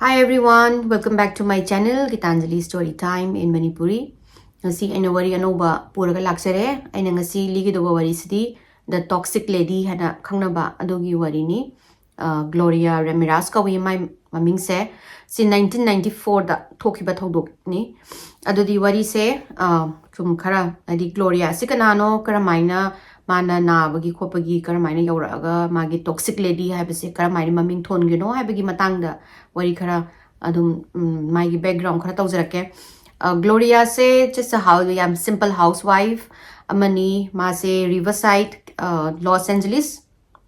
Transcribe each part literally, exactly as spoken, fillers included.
Hi everyone, welcome back to my channel, Gitanjali Story Time in Manipuri. ꯉꯁꯤ ꯑꯩꯅ ꯋꯥꯔꯤ ꯑꯅꯧꯕ ꯄꯨꯔꯒ ꯂꯥꯛꯆꯔꯦ꯫ ꯑꯩꯅ ꯉꯁꯤ ꯂꯤꯒꯗꯧꯕ ꯋꯥꯔꯤꯁꯤꯗꯤ The Toxic Lady ꯍꯥꯏꯅ ꯈꯪꯅꯕ ꯑꯗꯨꯒꯤ ꯋꯥꯔꯤꯅꯤ꯫ ꯑ, ꯒ꯭ꯂꯣꯔꯤꯌꯥ ꯔꯦꯃꯤꯔꯥꯁ ꯀꯧꯏ ꯃꯥꯏ ꯃꯃꯤꯡꯁꯦ꯫ ꯁꯤ ꯅꯥꯏꯟꯇꯤꯟ ꯅꯥꯏꯟꯇꯤ ꯐꯣꯔꯗ ꯊꯣꯛꯈꯤꯕ ꯊꯧꯗꯣꯛꯅꯤ꯫ ꯑꯗꯨꯗꯤ ꯋꯥꯔꯤꯁꯦ, ꯑ, ꯁꯨꯝ ꯈꯔ, ꯍꯥꯏꯗꯤ ꯒ꯭ꯂꯣꯔꯤꯌꯥꯁꯤ ꯀꯅꯥꯅꯣ, ꯀꯔꯝꯍꯥꯏꯅ ꯃꯥꯅ ꯅꯥꯕꯒꯤ ꯈꯣꯠꯄꯒꯤ ꯀꯔꯝꯍꯥꯏꯅ ꯌꯧꯔꯛꯑꯒ ꯃꯥꯒꯤ toxic lady ꯍꯥꯏꯕꯁꯦ ꯀꯔꯝꯍꯥꯏꯅ ꯃꯃꯤꯡ ꯊꯣꯟꯈꯤꯅꯣ ꯍꯥꯏꯕꯒꯤ ꯃꯇꯥꯡꯗ ꯋꯥꯔꯤ ꯈꯔ ꯑꯗꯨꯝ, ꯎꯝ, ꯃꯥꯒꯤ background ꯈꯔ ꯇꯧꯖꯔꯛꯀꯦ꯫ ꯑ, ꯒ꯭ꯂꯣꯔꯤꯌꯥꯁꯦ just a house, ꯌꯥꯝ simple housewife ꯑꯃꯅꯤ꯫ ꯃꯥꯁꯦ ꯔꯤꯚꯔꯁꯥꯏꯗ, ꯑ, ꯂꯣꯁ ꯑꯦꯟꯖꯂꯤꯁ,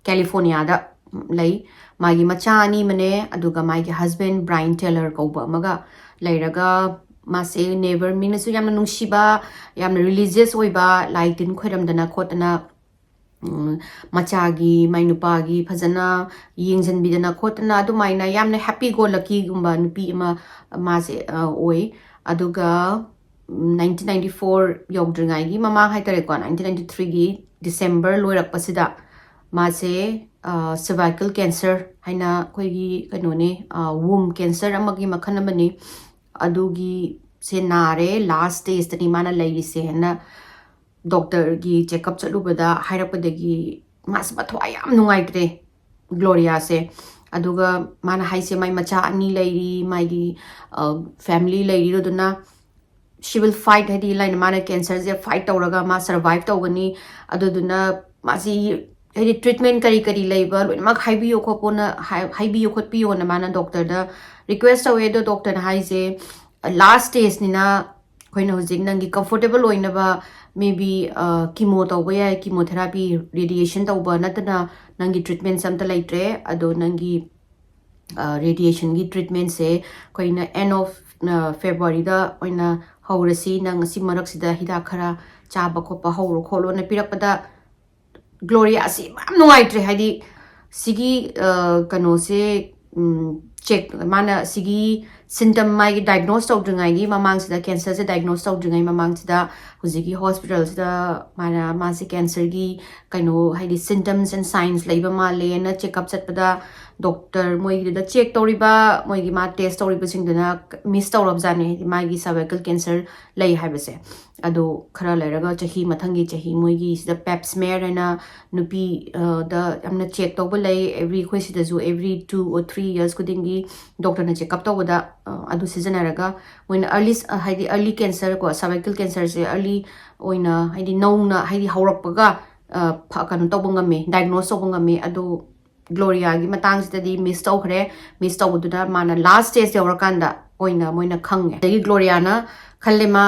ꯀꯦꯂꯤꯐꯣꯔꯅꯤꯌꯥꯗ ꯂꯩ꯫ ꯃꯥꯒꯤ ꯃꯆꯥ ꯑꯅꯤ ꯑꯃꯅꯦ, ꯑꯗꯨꯒ ꯃꯥꯒꯤ husband ꯕ꯭ꯔꯥꯏꯟ ꯇꯦꯂꯔ ꯀꯧꯕ ꯑꯃꯒ ꯂꯩꯔꯒ, ꯃꯥꯁꯦ neighbor, ꯃꯤꯅꯁꯨ ꯌꯥꯝꯅ ꯅꯨꯡꯁꯤꯕ, ꯌꯥꯝꯅ religious ꯑꯣꯏꯕ, ꯂꯥꯏ ꯇꯤꯟ ꯈꯣꯏꯔꯝꯗꯅ ꯈꯣꯠꯇꯅ, ꯎꯝ, ꯃꯆꯥꯒꯤ, ꯃꯥꯏ ꯅꯨꯄꯥꯒꯤ ꯐꯖꯅ ꯌꯦꯡꯁꯤꯟꯕꯤꯗꯅ ꯈꯣꯠꯇꯅ, ꯑꯗꯨꯃꯥꯏꯅ ꯌꯥꯝꯅ happy go luckyꯒꯨꯝꯕ ꯅꯨꯄꯤ ꯑꯃ ꯃꯥꯁꯦ, ꯑ, ꯑꯣꯏ꯫ ꯑꯗꯨꯒ, ꯎꯝ, ꯅꯥꯏꯟꯇꯤꯟ ꯅꯥꯏꯟꯇꯤ ꯐꯣꯔ ꯌꯧꯗ꯭ꯔꯤꯉꯩꯒꯤ ꯃꯃꯥꯡ ꯍꯥꯏꯇꯥꯔꯦꯀꯣ, ꯅꯥꯏꯟꯇꯤꯟ ꯅꯥꯏꯟꯇꯤ ꯊ꯭ꯔꯤꯒꯤ ꯗꯤꯁꯦꯝꯕꯔ ꯂꯣꯏꯔꯛꯄꯁꯤꯗ ꯃꯥꯁꯦ, ꯑ, cervical cancer ꯍꯥꯏꯅ ꯑꯩꯈꯣꯏꯒꯤ ꯀꯩꯅꯣꯅꯦ, ꯑ, womb cancer ꯑꯃꯒꯤ ꯃꯈꯜ ꯑꯃꯅꯤ꯫ ꯑꯗꯨꯒꯤꯁꯦ ꯅꯥꯔꯦ, last stageꯇꯅꯤ ꯃꯥꯅ ꯂꯩꯔꯤꯁꯦ ꯍꯥꯏꯅ ꯗꯣꯛꯇꯔꯒꯤ ꯆꯦꯛꯑꯞ ꯆꯠꯂꯨꯕꯗ ꯍꯥꯏꯔꯛꯄꯗꯒꯤ ꯃꯥꯁꯦ ꯃꯊ꯭ꯋꯥꯏ ꯌꯥꯝ ꯅꯨꯡꯉꯥꯏꯇ꯭ꯔꯦ ꯒ꯭ꯂꯣꯔꯤꯌꯥꯁꯦ꯫ ꯑꯗꯨꯒ ꯃꯥꯅ ꯍꯥꯏꯁꯦ ꯃꯥꯏ ꯃꯆꯥ ꯑꯅꯤ ꯂꯩꯔꯤ, ꯃꯥꯒꯤ, ꯑ, family ꯂꯩꯔꯤ, ꯑꯗꯨꯅ she will fight, ꯍꯥꯏꯗꯤ ꯂꯥꯏꯅ ꯃꯥꯅ cancerꯁꯦ fight ꯇꯧꯔꯒ ꯃꯥ survive ꯇꯧꯒꯅꯤ꯫ ꯑꯗꯨꯗꯨꯅ ꯃꯥꯁꯤ ꯍꯥꯏꯗꯤ treatment ꯀꯔꯤ ꯀꯔꯤ ꯂꯩꯕ ꯂꯣꯏꯅꯃꯛ ꯍꯥꯏꯕꯤꯌꯣ ꯈꯣꯠꯄꯣꯅ ꯍꯥꯏ-, ꯍꯥꯏꯕꯤꯌꯣ ꯈꯣꯠꯄꯤꯌꯣꯅ ꯃꯥꯅ ꯗꯣꯛꯇꯔꯗ request ꯇꯧꯋꯦ꯫ ꯑꯗꯣ ꯗꯣꯛꯇꯔꯅ ꯍꯥꯏꯁꯦ, "Last stageꯅꯤꯅ ꯑꯩꯈꯣꯏꯅ ꯍꯧꯖꯤꯛ ꯅꯪꯒꯤ comfortable ꯑꯣꯏꯅꯕ maybe, ꯑ, chemo ꯇꯧꯕ ꯌꯥꯏ, chemotherapy, radiation ꯇꯧꯕ ꯅꯠꯇꯅ ꯅꯪꯒꯤ treatmentꯁꯦ ꯑꯝꯇ ꯂꯩꯇ꯭ꯔꯦ꯫ ꯑꯗꯣ ꯅꯪꯒꯤ, ꯑ, radiationꯒꯤ treatmentꯁꯦ ꯑꯩꯈꯣꯏꯅ end of, ꯑ, Februaryꯗ ꯑꯣꯏꯅ ꯍꯧꯔꯁꯤ, ꯅꯪ ꯑꯁꯤ ꯃꯔꯛꯁꯤꯗ ꯍꯤꯗꯥꯛ ꯈꯔ ꯆꯥꯕ ꯈꯣꯠꯄ ꯍꯧꯔꯣ ꯈꯣꯠꯂꯣꯅ ꯄꯤꯔꯛꯄꯗ ꯒ꯭ꯂꯣꯔꯤꯌꯥꯁꯤ ꯌꯥꯝ ꯅꯨꯡꯉꯥꯏꯇ꯭ꯔꯦ꯫ ꯍꯥꯏꯗꯤ ꯁꯤꯒꯤ, ꯑ, ꯀꯩꯅꯣꯁꯦ, ꯎꯝ, check, ꯃꯥꯅ ꯁꯤꯒꯤ symptom ꯃꯥꯒꯤ diagnose ꯇꯧꯗ꯭ꯔꯤꯉꯩꯒꯤ ꯃꯃꯥꯡꯁꯤꯗ, cancerꯁꯦ diagnose ꯇꯧꯗ꯭ꯔꯤꯉꯩ ꯃꯃꯥꯡꯁꯤꯗ ꯍꯧꯖꯤꯛꯀꯤ hospitalꯁꯤꯗ ꯃꯥꯅ, ꯃꯥꯁꯦ cancerꯒꯤ ꯀꯩꯅꯣ, ꯍꯥꯏꯗꯤ symptoms and signs ꯂꯩꯕ ꯃꯥꯜꯂꯦꯅ check up ꯆꯠꯄꯗ ꯗꯣꯛꯇꯔ ꯃꯣꯏꯒꯤꯗꯨꯗ ꯆꯦꯛ ꯇꯧꯔꯤꯕ, ꯃꯣꯏꯒꯤ ꯃꯥ ꯇꯦꯁ ꯇꯧꯔꯤꯕꯁꯤꯡꯗꯨꯅ ꯃꯤꯁ ꯇꯧꯔꯕꯖꯥꯠꯅꯦ, ꯍꯥꯏꯗꯤ ꯃꯥꯒꯤ ꯁꯔꯚꯥꯏꯀꯜ ꯀꯦꯟꯁꯔ ꯂꯩ ꯍꯥꯏꯕꯁꯦ꯫ ꯑꯗꯣ ꯈꯔ ꯂꯩꯔꯒ ꯆꯍꯤ, ꯃꯊꯪꯒꯤ ꯆꯍꯤ ꯃꯣꯏꯒꯤ ꯁꯤꯗ ꯄꯦꯞ ꯁ꯭ꯃꯦꯌꯔ ꯍꯥꯏꯅ ꯅꯨꯄꯤ, ꯑ, ꯗ ꯌꯥꯝꯅ ꯆꯦꯛ ꯇꯧꯕ ꯂꯩ꯫ ꯑꯦꯚ꯭ꯔꯤ, ꯑꯩꯈꯣꯏ ꯁꯤꯗꯁꯨ every two or three years ꯈꯨꯗꯤꯡꯒꯤ ꯗꯣꯛꯇꯔꯅ ꯆꯦꯛꯑꯞ ꯇꯧꯕꯗ, ꯑ, ꯑꯗꯨ ꯁꯤꯖꯤꯟꯅꯔꯒ ꯃꯣꯏꯅ ꯑꯔꯂꯤ, ꯍꯥꯏꯗꯤ ꯑꯔꯂꯤ ꯀꯦꯟꯁꯔ ꯀꯣ, ꯁꯔꯚꯥꯏꯀꯜ ꯀꯦꯟꯁꯔꯁꯦ ꯑꯔꯂꯤ ꯑꯣꯏꯅ, ꯍꯥꯏꯗꯤ ꯅꯧꯅ, ꯍꯥꯏꯗꯤ ꯍꯧꯔꯛꯄꯒ, ꯑ, ꯐ-, ꯀꯩꯅꯣ ꯇꯧꯕ ꯉꯝꯃꯦ, ꯗꯥꯏꯒꯅꯣꯁ ꯇꯧꯕ ꯉꯝꯃꯦ꯫ ꯑꯗꯣ ꯒ꯭ꯂꯣꯔꯤꯌꯥꯒꯤ ꯃꯇꯥꯡꯁꯤꯗꯗꯤ ꯃꯤꯁ ꯇꯧꯈ꯭ꯔꯦ꯫ ꯃꯤꯁ ꯇꯧꯕꯗꯨꯅ ꯃꯥꯅ ꯂꯥꯁ ꯁ꯭ꯇꯦꯖ ꯌꯧꯔꯀꯥꯟꯗ ꯑꯣꯏꯅ ꯃꯣꯏꯅ ꯈꯪꯉꯦ꯫ ꯑꯗꯒꯤ ꯒ꯭ꯂꯣꯔꯤꯌꯥꯅ ꯈꯜꯂꯦ, ꯃꯥ,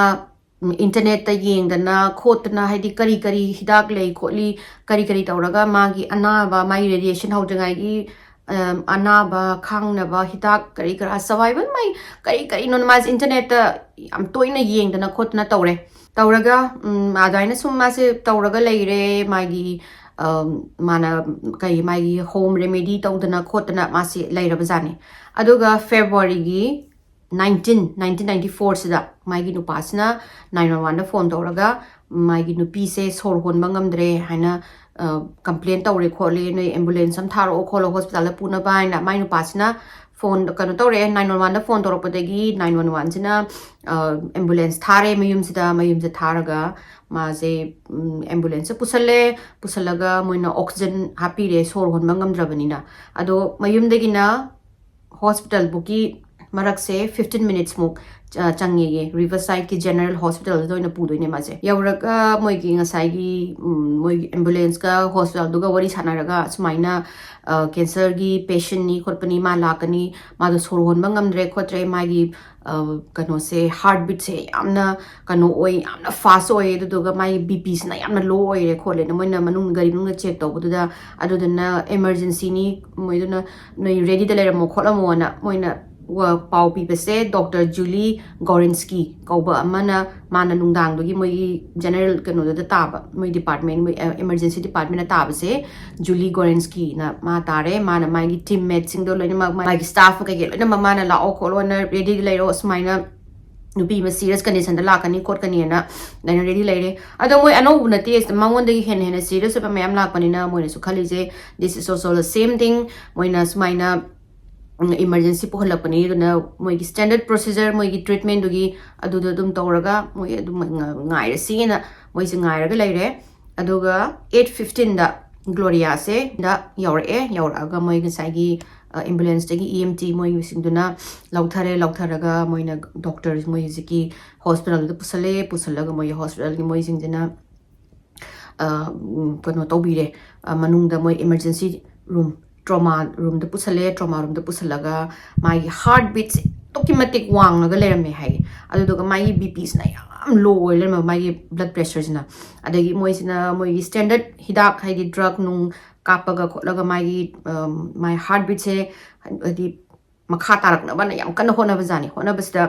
ꯎꯝ, ꯏꯟꯇꯔꯅꯦꯠꯇ ꯌꯦꯡꯗꯅ ꯈꯣꯠꯇꯅ, ꯍꯥꯏꯗꯤ ꯀꯔꯤ ꯀꯔꯤ ꯍꯤꯗꯥꯛ ꯂꯩ ꯈꯣꯠꯂꯤ, ꯀꯔꯤ ꯀꯔꯤ ꯇꯧꯔꯒ ꯃꯥꯒꯤ ꯑꯅꯥꯕ, ꯃꯥꯒꯤ ꯔꯦꯗꯤꯌꯦꯁꯟ ꯍꯧꯗ꯭ꯔꯤꯉꯩꯒꯤ, ꯑꯝ, ꯑꯅꯥꯕ ꯈꯥꯡꯅꯕ ꯍꯤꯗꯥꯛ ꯀꯔꯤ ꯀꯔꯥ, ꯁꯔꯚꯥꯏꯚꯦꯜ, ꯃꯥꯏ ꯀꯔꯤ ꯀꯔꯤꯅꯣ ꯃꯥꯁꯦ ꯏꯟꯇꯔꯅꯦꯠꯇ ꯌꯥꯝ ꯇꯣꯏꯅ ꯌꯦꯡꯗꯅ ꯈꯣꯠꯇꯅ ꯇꯧꯔꯦ꯫ ꯇꯧꯔꯒ, ꯎꯝ, ꯑꯗꯨꯃꯥꯏꯅ ꯁꯨꯝ ꯃꯥꯁꯦ ꯇꯧꯔꯒ ꯂꯩꯔꯦ꯫ ꯃꯥꯒꯤ, ꯑꯝ, ꯃꯥꯅ ꯀꯩ, ꯃꯥꯒꯤ ꯍꯣꯝ ꯔꯦꯃꯦꯗꯤ ꯇꯧꯗꯅ ꯈꯣꯠꯇꯅ ꯃꯥꯁꯦ ꯂꯩꯔꯕꯖꯥꯠꯅꯤ꯫ ꯑꯗꯨꯒ ꯐꯦꯕ꯭ꯔꯨꯋꯥꯔꯤꯒꯤ ꯅꯥꯏꯟꯇꯤꯟ, ꯅꯥꯏꯟꯇꯤꯟ ꯅꯥꯏꯟꯇꯤ ꯐꯣꯔꯁꯤꯗ ꯃꯥꯒꯤ ꯅꯨꯄꯥꯁꯤꯅ ꯅꯥꯏꯟ ꯋꯥꯟ ꯋꯥꯟꯗ ꯐꯣꯟ ꯇꯧꯔꯒ, ꯃꯥꯒꯤ ꯅꯨꯄꯤꯁꯦ ꯁꯣꯔ ꯍꯣꯟꯕ ꯉꯝꯗ꯭ꯔꯦ ꯍꯥꯏꯅ, ꯑ, ꯀꯝꯄ꯭ꯂꯦꯟ ꯇꯧꯔꯦ ꯈꯣꯠꯂꯦ, ꯅꯣꯏ ꯑꯦꯝꯕꯨꯂꯦꯟꯁ ꯑꯃ ꯊꯥꯔꯛꯑꯣ ꯈꯣꯠꯂꯣ ꯍꯣꯁꯄꯤꯇꯥꯜꯗ ꯄꯨꯅꯕ ꯍꯥꯏꯅ꯫ ꯃꯥꯏ ꯅꯨꯄꯥꯁꯤꯅ ꯐꯣꯟ ꯀꯩꯅꯣ ꯇꯧꯔꯛꯑꯦ, ꯅꯥꯏꯟ ꯋꯥꯟ ꯋꯥꯟꯗ ꯐꯣꯟ ꯇꯧꯔꯛꯄꯗꯒꯤ ꯅꯥꯏꯟ ꯋꯥꯟ ꯋꯥꯟꯁꯤꯅ, ꯑ, ꯑꯦꯝꯕꯨꯂꯦꯟꯁ ꯊꯥꯔꯦ ꯃꯌꯨꯝꯁꯤꯗ꯫ ꯃꯌꯨꯝꯁꯦ ꯊꯥꯔꯒ ꯃꯥꯁꯦ, ꯎꯝ, ꯑꯦꯝꯕꯨꯂꯦꯟꯁꯁꯦ ꯄꯨꯁꯜꯂꯦ꯫ ꯄꯨꯁꯜꯂꯒ ꯃꯣꯏꯅ ꯑꯣꯛꯁꯤꯖꯟ ꯍꯥꯞꯄꯤꯔꯦ, ꯁꯣꯔ ꯍꯣꯟꯕ ꯉꯝꯗ꯭ꯔꯕꯅꯤꯅ꯫ ꯑꯗꯣ ꯃꯌꯨꯝꯗꯒꯤꯅ ꯍꯣꯁꯄꯤꯇꯥꯜꯕꯨꯛꯀꯤ ꯃꯔꯛꯁꯦ ꯐꯤꯐꯇꯤꯟ ꯃꯤꯅꯤꯠꯁꯃꯨꯛ, ꯑ, ꯆꯪꯉꯦꯌꯦ꯫ ꯔꯤꯚꯔ ꯁꯥꯏꯗꯀꯤ ꯖꯦꯅꯔꯦꯜ ꯍꯣꯁꯄꯤꯇꯥꯜꯗꯨꯗ ꯑꯣꯏꯅ ꯄꯨꯗꯣꯏꯅꯦ ꯃꯥꯁꯦ꯫ ꯌꯧꯔꯒ ꯃꯣꯏꯒꯤ ꯉꯁꯥꯏꯒꯤ, ꯎꯝ, ꯃꯣꯏꯒꯤ ꯑꯦꯝꯕꯨꯂꯦꯟꯁꯀ ꯍꯣꯁꯄꯤꯇꯥꯜꯗꯨꯒ ꯋꯥꯔꯤ ꯁꯥꯟꯅꯔꯒ ꯁꯨꯃꯥꯏꯅ, ꯑ, ꯀꯦꯟꯁꯔꯒꯤ ꯄꯦꯁꯦꯟꯅꯤ ꯈꯣꯠꯄꯅꯤ, ꯃꯥ ꯂꯥꯛꯀꯅꯤ, ꯃꯥꯗꯣ ꯁꯣꯔ ꯍꯣꯟꯕ ꯉꯝꯗ꯭ꯔꯦ ꯈꯣꯠꯇ꯭ꯔꯦ, ꯃꯥꯒꯤ, ꯑ, ꯀꯩꯅꯣꯁꯦ, ꯍꯥꯔꯠ ꯕꯤꯠꯁꯦ ꯌꯥꯝꯅ ꯀꯩꯅꯣ ꯑꯣꯏ, ꯌꯥꯝꯅ ꯐꯥꯁ ꯑꯣꯏ, ꯑꯗꯨꯗꯨꯒ ꯃꯥꯒꯤ ꯕꯤ ꯄꯤꯁꯤꯅ ꯌꯥꯝꯅ ꯂꯣ ꯑꯣꯏꯔꯦ ꯈꯣꯠꯂꯦꯅ ꯃꯣꯏꯅ ꯃꯅꯨꯡ, ꯒꯥꯔꯤ ꯃꯅꯨꯡꯗ ꯆꯦꯛ ꯇꯧꯕꯗꯨꯗ꯫ ꯑꯗꯨꯗꯨꯅ ꯏꯃꯔꯖꯦꯟꯁꯤꯅꯤ, ꯃꯣꯏꯗꯨꯅ ꯅꯣꯏ ꯔꯦꯗꯤꯗ ꯂꯩꯔꯝꯃꯣ ꯈꯣꯠꯂꯝꯃꯣꯅ ꯃꯣꯏꯅ ꯋꯥ-, ꯄꯥꯎ ꯄꯤꯕꯁꯦ ꯗꯣꯛꯇꯔ ꯖꯨꯂꯤ ꯒꯣꯔꯤꯟꯁꯀꯤ ꯀꯧꯕ ꯑꯃꯅ, ꯃꯥꯅ ꯅꯨꯡꯗꯥꯡꯗꯨꯒꯤ ꯃꯣꯏꯒꯤ ꯖꯦꯅꯔꯦꯜ ꯀꯩꯅꯣꯗꯨꯗ ꯇꯥꯕ, ꯃꯣꯏ ꯗꯤꯄꯥꯔꯠꯃꯦꯟ, ꯃꯣꯏ, ꯑ, ꯏꯃꯔꯖꯦꯟꯁꯤ ꯗꯤꯄꯥꯔꯠꯃꯦꯟꯅ ꯇꯥꯕꯁꯦ ꯖꯨꯂꯤ ꯒꯣꯔꯤꯟꯁꯀꯤꯅ ꯃꯥ ꯇꯥꯔꯦ꯫ ꯃꯥꯅ ꯃꯥꯒꯤ ꯇꯤꯝ ꯃꯦꯠꯁꯤꯡꯗꯣ ꯂꯣꯏꯅꯃꯛ, ꯃꯥꯒꯤ ꯁ꯭ꯇꯥꯐ ꯀꯩꯀꯩ ꯂꯣꯏꯅꯃꯛ ꯃꯥꯅ ꯂꯥꯛꯑꯣ ꯈꯣꯠꯂꯣꯅ ꯔꯦꯗꯤꯗ ꯂꯩꯔꯣ, ꯁꯨꯃꯥꯏꯅ ꯅꯨꯄꯤ ꯑꯃ ꯁꯤꯔꯤꯌꯁ ꯀꯟꯗꯤꯁꯟꯗ ꯂꯥꯛꯀꯅꯤ ꯈꯣꯠꯀꯅꯤꯅ ꯑꯗꯨꯃꯥꯏꯅ ꯔꯦꯗꯤ ꯂꯩꯔꯦ꯫ ꯑꯗꯣ ꯃꯣꯏ ꯑꯅꯧꯕ ꯅꯠꯇꯦ, ꯃꯉꯣꯟꯗꯒꯤ ꯍꯦꯟꯅ ꯍꯦꯟꯅ ꯁꯤꯔꯤꯌꯁ ꯑꯣꯏꯕ ꯃꯌꯥꯝ ꯂꯥꯛꯄꯅꯤꯅ ꯃꯣꯏꯅꯁꯨ ꯈꯜꯂꯤꯁꯦ, this is also the same thing. ꯃꯣꯏꯅ ꯁꯨꯃꯥꯏꯅ ꯏꯃꯥꯔꯖꯦꯟꯁꯤ ꯄꯨꯍꯜꯂꯛꯄꯅꯤ, ꯑꯗꯨꯅ ꯃꯣꯏꯒꯤ ꯁ꯭ꯇꯦꯟꯗꯔꯠ ꯄ꯭ꯔꯣꯁꯤꯖꯔ, ꯃꯣꯏꯒꯤ ꯇ꯭ꯔꯤꯠꯃꯦꯟꯗꯨꯒꯤ ꯑꯗꯨꯗ ꯑꯗꯨꯝ ꯇꯧꯔꯒ ꯃꯣꯏ ꯑꯗꯨꯝ ꯉ- ꯉꯥꯏꯔꯁꯤꯅ ꯃꯣꯏꯁꯦ ꯉꯥꯏꯔꯒ ꯂꯩꯔꯦ꯫ ꯑꯗꯨꯒ ꯑꯩꯠ ꯐꯤꯐꯇꯤꯟꯗ ꯒ꯭ꯂꯣꯔꯤꯌꯥꯁꯦ ꯗ ꯌꯧꯔꯛꯑꯦ꯫ ꯌꯧꯔꯛꯑꯒ ꯃꯣꯏ ꯉꯁꯥꯏꯒꯤ ꯑꯦꯝꯕꯨꯂꯦꯟꯁꯇꯒꯤ ꯏ ꯑꯦꯝ ꯇꯤ ꯃꯣꯏꯁꯤꯡꯗꯨꯅ ꯂꯧꯊꯔꯦ꯫ ꯂꯧꯊꯔꯒ ꯃꯣꯏꯅ ꯗꯣꯛꯇꯔ ꯃꯣꯏ ꯍꯧꯖꯤꯛꯀꯤ ꯍꯣꯁꯄꯤꯇꯥꯜꯗꯨꯗ ꯄꯨꯁꯜꯂꯦ꯫ ꯄꯨꯁꯜꯂꯒ ꯃꯣꯏꯒꯤ ꯍꯣꯁꯄꯤꯇꯥꯜꯒꯤ ꯃꯣꯏꯁꯤꯡꯁꯤꯅ ꯑ, ꯎꯝ, ꯀꯩꯅꯣ ꯇꯧꯕꯤꯔꯦ꯫ ꯑ, ꯃꯅꯨꯡꯗ ꯃꯣꯏ ꯏꯃꯥꯔꯖꯦꯟꯁꯤ ꯔꯨꯝ, ꯇ꯭ꯔꯣꯃꯥ ꯔꯨꯝꯗ ꯄꯨꯁꯜꯂꯦ꯫ ꯇ꯭ꯔꯣꯃꯥ ꯔꯨꯝꯗ ꯄꯨꯁꯜꯂꯒ ꯃꯥꯒꯤ ꯍꯥꯔꯠ ꯕꯤꯠꯁꯦ ꯑꯗꯨꯛꯀꯤ ꯃꯇꯤꯛ ꯋꯥꯡꯉꯒ ꯂꯩꯔꯝꯃꯦ ꯍꯥꯏꯌꯦ꯫ ꯑꯗꯨꯗꯨꯒ ꯃꯥꯒꯤ ꯕꯤ ꯄꯤꯁꯤꯅ ꯌꯥꯝ ꯂꯣ ꯑꯣꯏ ꯂꯩꯔꯝꯃꯦ, ꯃꯥꯒꯤ ꯕ꯭ꯂꯗ ꯄ꯭ꯔꯦꯁꯔꯁꯤꯅ꯫ ꯑꯗꯒꯤ ꯃꯣꯏꯁꯤꯅ ꯃꯣꯏꯒꯤ ꯁ꯭ꯇꯦꯟꯗꯔꯠ ꯍꯤꯗꯥꯛ, ꯍꯥꯏꯗꯤ ꯗ꯭ꯔꯒ ꯅꯨꯡ ꯀꯥꯞꯄꯒ ꯈꯣꯠꯂꯒ ꯃꯥꯒꯤ, ꯑꯝ, ꯃꯥꯏ ꯍꯥꯔꯠ ꯕꯤꯠꯁꯦ, ꯍꯥꯏꯗꯤ ꯃꯈꯥ ꯇꯥꯔꯛꯅꯕꯅ ꯌꯥꯝ ꯀꯟꯅ ꯍꯣꯠꯅꯕꯖꯥꯠꯅꯤ꯫ ꯍꯣꯠꯅꯕꯁꯤꯗ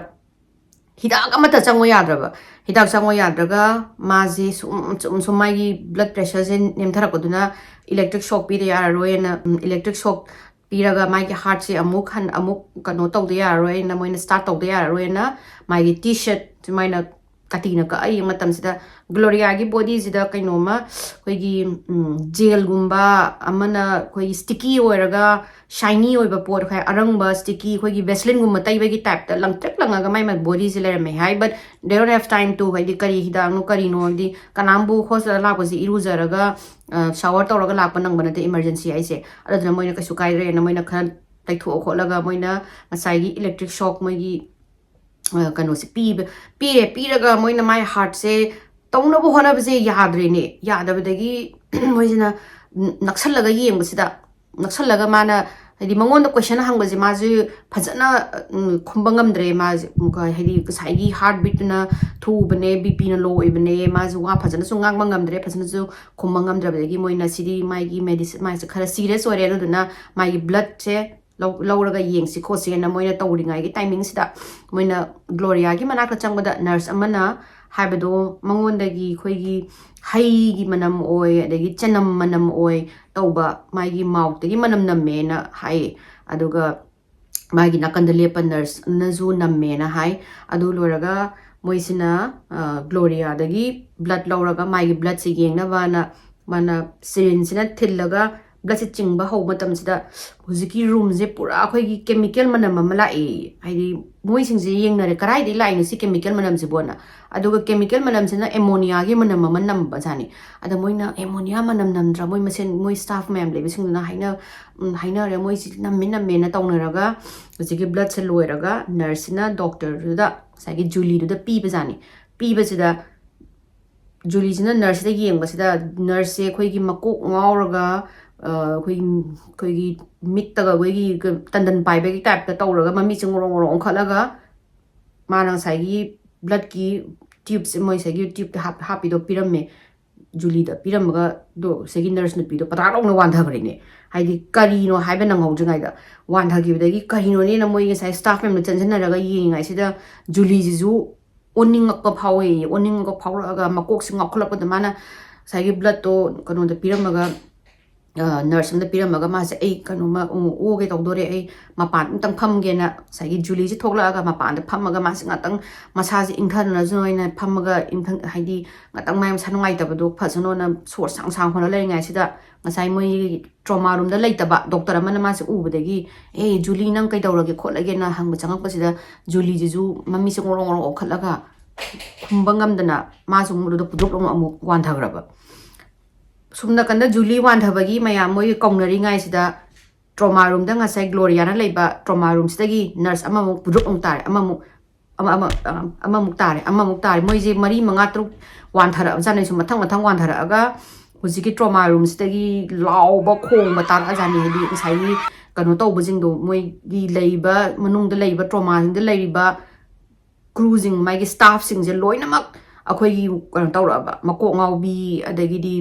ꯍꯤꯗꯥꯛ ꯑꯃꯠꯇ ꯆꯪꯉꯣ ꯌꯥꯗ꯭ꯔꯕ꯫ ꯍꯤꯗꯥꯛ ꯆꯪꯉꯣ ꯌꯥꯗ꯭ꯔꯒ ꯃꯥꯁꯦ ꯁꯨꯝ, ꯁꯨꯝ, ꯁꯨꯝ ꯃꯥꯒꯤ ꯕ꯭ꯂꯗ ꯄ꯭ꯔꯦꯁꯔꯁꯦ ꯅꯦꯝꯊꯔꯛꯄꯗꯨꯅ ꯏꯂꯦꯛꯇ꯭ꯔꯤꯛ ꯁꯣꯛ ꯄꯤꯗ ꯌꯥꯔꯔꯣꯏꯅ, ꯎꯝ, ꯏꯂꯦꯛꯇ꯭ꯔꯤꯛ ꯁꯣꯛ ꯄꯤꯔꯒ ꯃꯥꯒꯤ ꯍꯥꯔꯠꯁꯦ ꯑꯃꯨꯛ ꯍꯟ-, ꯑꯃꯨꯛ ꯀꯩꯅꯣ ꯇꯧꯗ ꯌꯥꯔꯔꯣꯏꯅ, ꯃꯣꯏꯅ ꯁ꯭ꯇꯥꯔꯠ ꯇꯧꯗ ꯌꯥꯔꯔꯣꯏꯅ ꯃꯥꯒꯤ ꯇꯤ ꯁꯔꯠ ꯁꯨꯃꯥꯏꯅ ꯀꯥꯇꯤꯅ ꯀꯛꯑ ꯌꯦꯡꯕ ꯃꯇꯝꯁꯤꯗ ꯒ꯭ꯂꯣꯔꯤꯌꯥꯒꯤ ꯕꯣꯗꯤꯁꯤꯗ ꯀꯩꯅꯣꯝꯃ ꯑꯩꯈꯣꯏꯒꯤ, ꯎꯝ, ꯖꯦꯜꯒꯨꯝꯕ ꯑꯃꯅ ꯑꯩꯈꯣꯏꯒꯤ ꯁ꯭ꯇꯤꯀꯤ ꯑꯣꯏꯔꯒ ꯁꯥꯏꯅꯤ ꯑꯣꯏꯕ ꯄꯣꯠ, ꯑꯩꯈꯣꯏ ꯑꯔꯪꯕ ꯁ꯭ꯇꯤꯀꯤ, ꯑꯩꯈꯣꯏꯒꯤ ꯚꯦꯁꯂꯤꯟꯒꯨꯝꯕ ꯇꯩꯕꯒꯤ ꯇꯥꯏꯞꯇ ꯂꯪꯇ꯭ꯔꯤꯛ ꯂꯪꯉꯒ ꯃꯥꯏ, ꯃꯥꯏ ꯕꯣꯗꯤꯁꯦ ꯂꯩꯔꯝꯃꯦ ꯍꯥꯏ꯫ But they don't have time to, ꯍꯥꯏꯗꯤ ꯀꯔꯤ ꯍꯤꯗꯥꯛꯅꯣ ꯀꯔꯤꯅꯣ, ꯍꯥꯏꯗꯤ ꯀꯅꯥꯝꯕꯨ ꯍꯣꯁꯄꯤꯇꯥꯜ ꯂꯥꯛꯄꯁꯤ ꯏꯔꯨꯖꯔꯒ, ꯑ, ꯁꯥꯋꯔ ꯇꯧꯔꯒ ꯂꯥꯛꯄ ꯅꯪꯕ ꯅꯠꯇꯦ ꯏꯃꯥꯔꯖꯦꯟꯁꯤ ꯍꯥꯏꯁꯦ꯫ ꯑꯗꯨꯗꯨꯅ ꯃꯣꯏꯅ ꯀꯩꯁꯨ ꯀꯥꯏꯗ꯭ꯔꯦꯅ ꯃꯣꯏꯅ ꯈꯔ ꯇꯩꯊꯣꯛꯑ ꯈꯣꯠꯂꯒ ꯃꯣꯏꯅ ꯉꯁꯥꯏꯒꯤ ꯏꯂꯦꯛꯇ꯭ꯔꯤꯛ ꯁꯣꯛ ꯃꯣꯏꯒꯤ ꯑ, ꯀꯩꯅꯣꯁꯦ ꯄꯤꯕ, ꯄꯤꯔꯦ꯫ ꯄꯤꯔꯒ ꯃꯣꯏꯅ ꯃꯥꯏ ꯍꯥꯔꯠꯁꯦ ꯇꯧꯅꯕ ꯍꯣꯠꯅꯕꯁꯦ ꯌꯥꯗ꯭ꯔꯦꯅꯦ꯫ ꯌꯥꯗꯕꯗꯒꯤ ꯃꯣꯏꯁꯤꯅ ꯅ-, ꯅꯛꯁꯜꯂꯒ ꯌꯦꯡꯕꯁꯤꯗ, ꯅꯛꯁꯜꯂꯒ ꯃꯥꯅ, ꯍꯥꯏꯗꯤ ꯃꯉꯣꯟꯗ ꯀꯣꯏꯁꯟ ꯍꯪꯕꯁꯦ ꯃꯥꯁꯦ ꯐꯖꯅ, ꯎꯝ, ꯈꯨꯝꯕ ꯉꯝꯗ꯭ꯔꯦ꯫ ꯃꯥꯁꯦ ꯑꯃꯨꯛꯀ, ꯍꯥꯏꯗꯤ ꯉꯁꯥꯏꯒꯤ ꯍꯥꯔꯠ ꯕꯤꯠꯇꯨꯅ ꯊꯨꯕꯅꯦ, ꯕꯤ ꯄꯤꯅ ꯂꯣ ꯑꯣꯏꯕꯅꯦ, ꯃꯥꯁꯦ ꯋꯥ ꯐꯖꯅꯁꯨ ꯉꯥꯡꯕ ꯉꯝꯗ꯭ꯔꯦ, ꯐꯖꯅꯁꯨ ꯈꯨꯝꯕ ꯉꯝꯗ꯭ꯔꯕꯗꯒꯤ ꯃꯣꯏꯅ ꯁꯤꯗꯤ ꯃꯥꯒꯤ ꯃꯦꯗꯤꯁꯤꯟ, ꯃꯥꯁꯦ ꯈꯔ ꯁꯤꯔꯤꯌꯁ ꯑꯣꯏꯔꯦ, ꯑꯗꯨꯗꯨꯅ ꯃꯥꯒꯤ ꯕ꯭ꯂꯠꯁꯦ ꯂꯧ-, ꯂꯧꯔꯒ ꯌꯦꯡꯁꯤ ꯈꯣꯠꯁꯤꯅ ꯃꯣꯏꯅ ꯇꯧꯔꯤꯉꯩꯒꯤ ꯇꯥꯏꯃꯤꯡꯁꯤꯗ ꯃꯣꯏꯅ ꯒ꯭ꯂꯣꯔꯤꯌꯥꯒꯤ ꯃꯅꯥꯛꯇ ꯆꯪꯕꯗ ꯅꯔꯁ ꯑꯃꯅ ꯍꯥꯏꯕꯗꯣ ꯃꯉꯣꯟꯗꯒꯤ ꯑꯩꯈꯣꯏꯒꯤ ꯍꯩꯒꯤ ꯃꯅꯝ ꯑꯣꯏ, ꯑꯗꯒꯤ ꯆꯅꯝ ꯃꯅꯝ ꯑꯣꯏ ꯇꯧꯕ, ꯃꯥꯒꯤ ꯃꯥꯎꯠꯇꯒꯤ ꯃꯅꯝ ꯅꯝꯃꯦꯅ ꯍꯥꯏꯌꯦ꯫ ꯑꯗꯨꯒ ꯃꯥꯒꯤ ꯅꯥꯀꯟꯗ ꯂꯦꯞꯄ ꯅꯔꯁꯅꯁꯨ ꯅꯝꯃꯦꯅ ꯍꯥꯏ꯫ ꯑꯗꯨ ꯂꯣꯏꯔꯒ ꯃꯣꯏꯁꯤꯅ ꯒ꯭ꯂꯣꯔꯤꯌꯥꯗꯒꯤ ꯕ꯭ꯂꯠ ꯂꯧꯔꯒ ꯃꯥꯒꯤ ꯕ꯭ꯂꯠꯁꯦ ꯌꯦꯡꯅꯕꯅ ꯃꯥꯅ ꯁꯤꯔꯤꯟꯁꯤꯅ ꯊꯤꯜꯂꯒ ꯕ꯭ꯂꯠꯁꯦ ꯆꯤꯡꯕ ꯍꯧꯕ ꯃꯇꯝꯁꯤꯗ ꯍꯧꯖꯤꯛꯀꯤ ꯔꯨꯝꯁꯦ ꯄꯨꯔꯥ ꯑꯩꯈꯣꯏꯒꯤ ꯀꯦꯃꯤꯀꯦꯜ ꯃꯅꯝ ꯑꯃ ꯂꯥꯛꯑꯦ꯫ ꯍꯥꯏꯗꯤ ꯃꯣꯏꯁꯤꯡꯁꯦ ꯌꯦꯡꯅꯔꯦ, ꯀꯗꯥꯏꯗꯒꯤ ꯂꯥꯛꯏꯅꯣ ꯁꯤ ꯀꯦꯃꯤꯀꯦꯜ ꯃꯅꯝꯁꯤꯕꯣꯅ꯫ ꯑꯗꯨꯒ ꯀꯦꯃꯤꯀꯦꯜ ꯃꯅꯝꯁꯤꯅ ꯑꯦꯃꯣꯅꯤꯌꯥꯒꯤ ꯃꯅꯝ ꯑꯃ ꯅꯝꯕꯖꯥꯠꯅꯤ꯫ ꯑꯗ ꯃꯣꯏꯅ ꯑꯦꯃꯣꯅꯤꯌꯥ ꯃꯅꯝ ꯅꯝꯗ꯭ꯔꯥ, ꯃꯣꯏ ꯃꯁꯦꯟ, ꯃꯣꯏ ꯁ꯭ꯇꯥꯐ ꯃꯌꯥꯝ ꯂꯩꯕꯁꯤꯡꯗꯨꯅ ꯍꯥꯏꯅ ꯎꯝ, ꯍꯥꯏꯅꯔꯦ, ꯃꯣꯏꯁꯤ ꯅꯝꯃꯤ ꯅꯝꯃꯦꯅ ꯇꯧꯅꯔꯒ ꯍꯧꯖꯤꯛꯀꯤ ꯕ꯭ꯂꯠꯁꯦ ꯂꯣꯏꯔꯒ ꯅꯔꯁꯁꯤꯅ ꯗꯣꯛꯇꯔꯗꯨꯗ, ꯉꯁꯥꯏꯒꯤ ꯖꯨꯂꯤꯗꯨꯗ ꯄꯤꯕꯖꯥꯠꯅꯤ꯫ ꯄꯤꯕꯁꯤꯗ ꯖꯨꯂꯤꯁꯤꯅ ꯅꯔꯁꯁꯤꯗ ꯌꯦꯡꯕꯁꯤꯗ ꯅꯔꯁꯁꯦ ꯑꯩꯈꯣꯏꯒꯤ ꯃꯀꯣꯛ ꯉꯥꯎꯔꯒ ꯑꯩꯈꯣꯏꯒꯤ ꯑꯩꯈꯣꯏꯒꯤ ꯃꯤꯠꯇꯒ ꯑꯩꯈꯣꯏꯒꯤ ꯇꯟꯗꯟ ꯄꯥꯏꯕꯒꯤ ꯇꯥꯏꯞꯇ ꯇꯧꯔꯒ ꯃꯃꯤꯠꯁꯦ ꯉꯣꯔꯣꯛ ꯉꯣꯔꯣꯛ ꯑꯣꯟꯈꯠꯂꯒ ꯃꯥꯅ ꯉꯁꯥꯏꯒꯤ ꯕ꯭ꯂꯠꯀꯤ ꯇ꯭ꯌꯨꯕꯁꯦ, ꯃꯣꯏ ꯉꯁꯥꯏꯒꯤ ꯇ꯭ꯌꯨꯕꯇ ꯍꯥꯞꯄꯤꯗꯣ ꯄꯤꯔꯝꯃꯦ꯫ ꯖꯨꯂꯤꯗ ꯄꯤꯔꯝꯃꯒ ꯑꯗꯣ ꯁꯤꯒꯤ ꯅꯔꯁ ꯅꯨꯄꯤꯗꯣ ꯄꯇꯥ ꯂꯥꯎꯅ ꯋꯥꯟꯊꯈ꯭ꯔꯦꯅꯦ꯫ ꯍꯥꯏꯗꯤ ꯀꯔꯤꯅꯣ ꯍꯥꯏꯕ ꯅꯪꯍꯧꯗ꯭ꯔꯤꯉꯩꯗ ꯋꯥꯟꯊꯈꯤꯕꯗꯒꯤ ꯀꯔꯤꯅꯣꯅꯦꯅ ꯃꯣꯏ ꯉꯁꯥꯏ ꯁ꯭ꯇꯥꯐ ꯃꯌꯥꯝꯅ ꯆꯪꯁꯤꯟꯅꯔꯒ ꯌꯦꯡꯉꯤꯉꯩꯁꯤꯗ ꯖꯨꯂꯤꯁꯤꯁꯨ ꯑꯣꯟꯅꯤꯡꯉꯛꯄ ꯐꯥꯎꯋꯦꯌꯦ꯫ ꯑꯣꯟꯅꯤꯡꯉꯛꯄ ꯐꯥꯎꯔꯛꯑꯒ ꯃꯀꯣꯛꯁꯤ ꯉꯥꯎꯈꯠꯂꯛꯄꯗ ꯃꯥꯅ ꯉꯁꯥꯏꯒꯤ ꯕ꯭ꯂꯠꯇꯣ ꯀꯩꯅꯣꯗ ꯄꯤꯔꯝꯃꯒ ꯅꯔꯁ ꯑꯃꯗ ꯄꯤꯔꯝꯃꯒ ꯃꯥꯁꯦ ꯑꯩ ꯀꯩꯅꯣꯝꯃ ꯑꯣꯒꯦ ꯇꯧꯗꯣꯔꯦ, ꯑꯩ ꯃꯄꯥꯟ ꯑꯝꯇꯪ ꯐꯝꯒꯦꯅ ꯉꯁꯥꯏꯒꯤ ꯖꯨꯂꯤꯁꯦ ꯊꯣꯛꯂꯛꯑꯒ ꯃꯄꯥꯟꯗ ꯐꯝꯃꯒ ꯃꯥꯁꯦ ꯉꯥꯛꯇꯪ ꯃꯁꯥꯁꯦ ꯏꯪꯊꯅꯖꯅꯣꯅ ꯐꯝꯃꯒ ꯏꯪꯊꯪ ꯍꯥꯏꯗꯤ ꯉꯥꯛꯇꯪ ꯃꯥꯏ ꯃꯁꯥ ꯅꯨꯡꯉꯥꯏꯇꯕꯗꯣ ꯐꯖꯅꯣꯅ ꯁꯣꯔ ꯁꯥꯡ ꯁꯥꯡ ꯍꯣꯜꯂ ꯂꯩꯔꯤꯉꯩꯁꯤꯗ ꯉꯁꯥꯏ ꯃꯣꯏꯒꯤ ꯇ꯭ꯔꯣꯃꯥ ꯔꯨꯝꯗ ꯂꯩꯇꯕ ꯗꯣꯛꯇꯔ ꯑꯃꯅ ꯃꯥꯁꯦ ꯎꯕꯗꯒꯤ "ꯑꯦ ꯖꯨꯂꯤ, ꯅꯪ ꯀꯩꯗꯧꯔꯒꯦ ꯈꯣꯠꯂꯒꯦꯅ" ꯍꯪꯕ ꯆꯪꯉꯛꯄꯁꯤꯗ ꯖꯨꯂꯤꯁꯤꯁꯨ ꯃꯃꯤꯠꯁꯦ ꯉꯣꯔꯣꯛ ꯉꯣꯔꯣꯛ ꯑꯣꯟꯈꯠꯂꯒ ꯈꯨꯝꯕ ꯉꯝꯗꯅ ꯃꯥꯁꯨ ꯑꯃꯨꯛ ꯑꯗꯨꯗ ꯄꯨꯗ꯭ꯔꯨꯞ ꯑꯃꯨꯛ ꯋꯥꯟꯊꯈ꯭ꯔꯕ꯫ ꯁꯨꯝ ꯅꯥꯀꯟꯗ ꯖꯨꯂꯤ ꯋꯥꯟꯊꯕꯒꯤ ꯃꯌꯥꯝ ꯃꯣꯏꯒꯤ ꯀꯧꯅꯔꯤꯉꯩꯁꯤꯗ ꯇ꯭ꯔꯣꯃꯥ ꯔꯨꯝꯗ ꯉꯁꯥꯏ ꯒ꯭ꯂꯣꯔꯤꯌꯥꯅ ꯂꯩꯕ ꯇ꯭ꯔꯣꯃꯥ ꯔꯨꯝꯁꯤꯗꯒꯤ ꯅꯔꯁ ꯑꯃꯃꯨꯛ ꯄꯨꯗ꯭ꯔꯨꯞ ꯑꯃꯨꯛ ꯇꯥꯔꯦ, ꯑꯃꯃꯨꯛ ꯑꯃ ꯑꯃ ꯑ, ꯑꯃꯃꯨꯛ ꯇꯥꯔꯦ, ꯑꯃꯃꯨꯛ ꯇꯥꯔꯦ꯫ ꯃꯣꯏꯁꯦ ꯃꯔꯤ ꯃꯉꯥ ꯇꯔꯨꯛ ꯋꯥꯟꯊꯔꯛꯑꯕꯖꯥꯠꯅꯤ꯫ ꯁꯨꯝ ꯃꯊꯪ ꯃꯊꯪ ꯋꯥꯟꯊꯔꯛꯑꯒ ꯍꯧꯖꯤꯛꯀꯤ ꯇ꯭ꯔꯣꯃꯥ ꯔꯨꯝꯁꯤꯗꯒꯤ ꯂꯥꯎꯕ ꯈꯣꯡꯕ ꯇꯥꯔꯛꯑꯖꯥꯠꯅꯤ꯫ ꯍꯥꯏꯗꯤ ꯉꯁꯥꯏꯒꯤ ꯀꯩꯅꯣ ꯇꯧꯕꯁꯤꯡꯗꯣ, ꯃꯣꯏꯒꯤ ꯂꯩꯕ ꯃꯅꯨꯡꯗ ꯂꯩꯕ ꯇ꯭ꯔꯣꯃꯥꯁꯤꯡꯗ ꯂꯩꯔꯤꯕ ꯀ꯭ꯔꯨꯁꯤꯡ, ꯃꯥꯒꯤ ꯁ꯭ꯇꯥꯐꯁꯤꯡꯁꯦ ꯂꯣꯏꯅꯃꯛ ꯑꯩꯈꯣꯏꯒꯤ ꯀꯩꯅꯣ ꯇꯧꯔꯛꯑꯕ, ꯃꯀꯣꯛ ꯉꯥꯎꯕꯤ, ꯑꯗꯒꯤꯗꯤ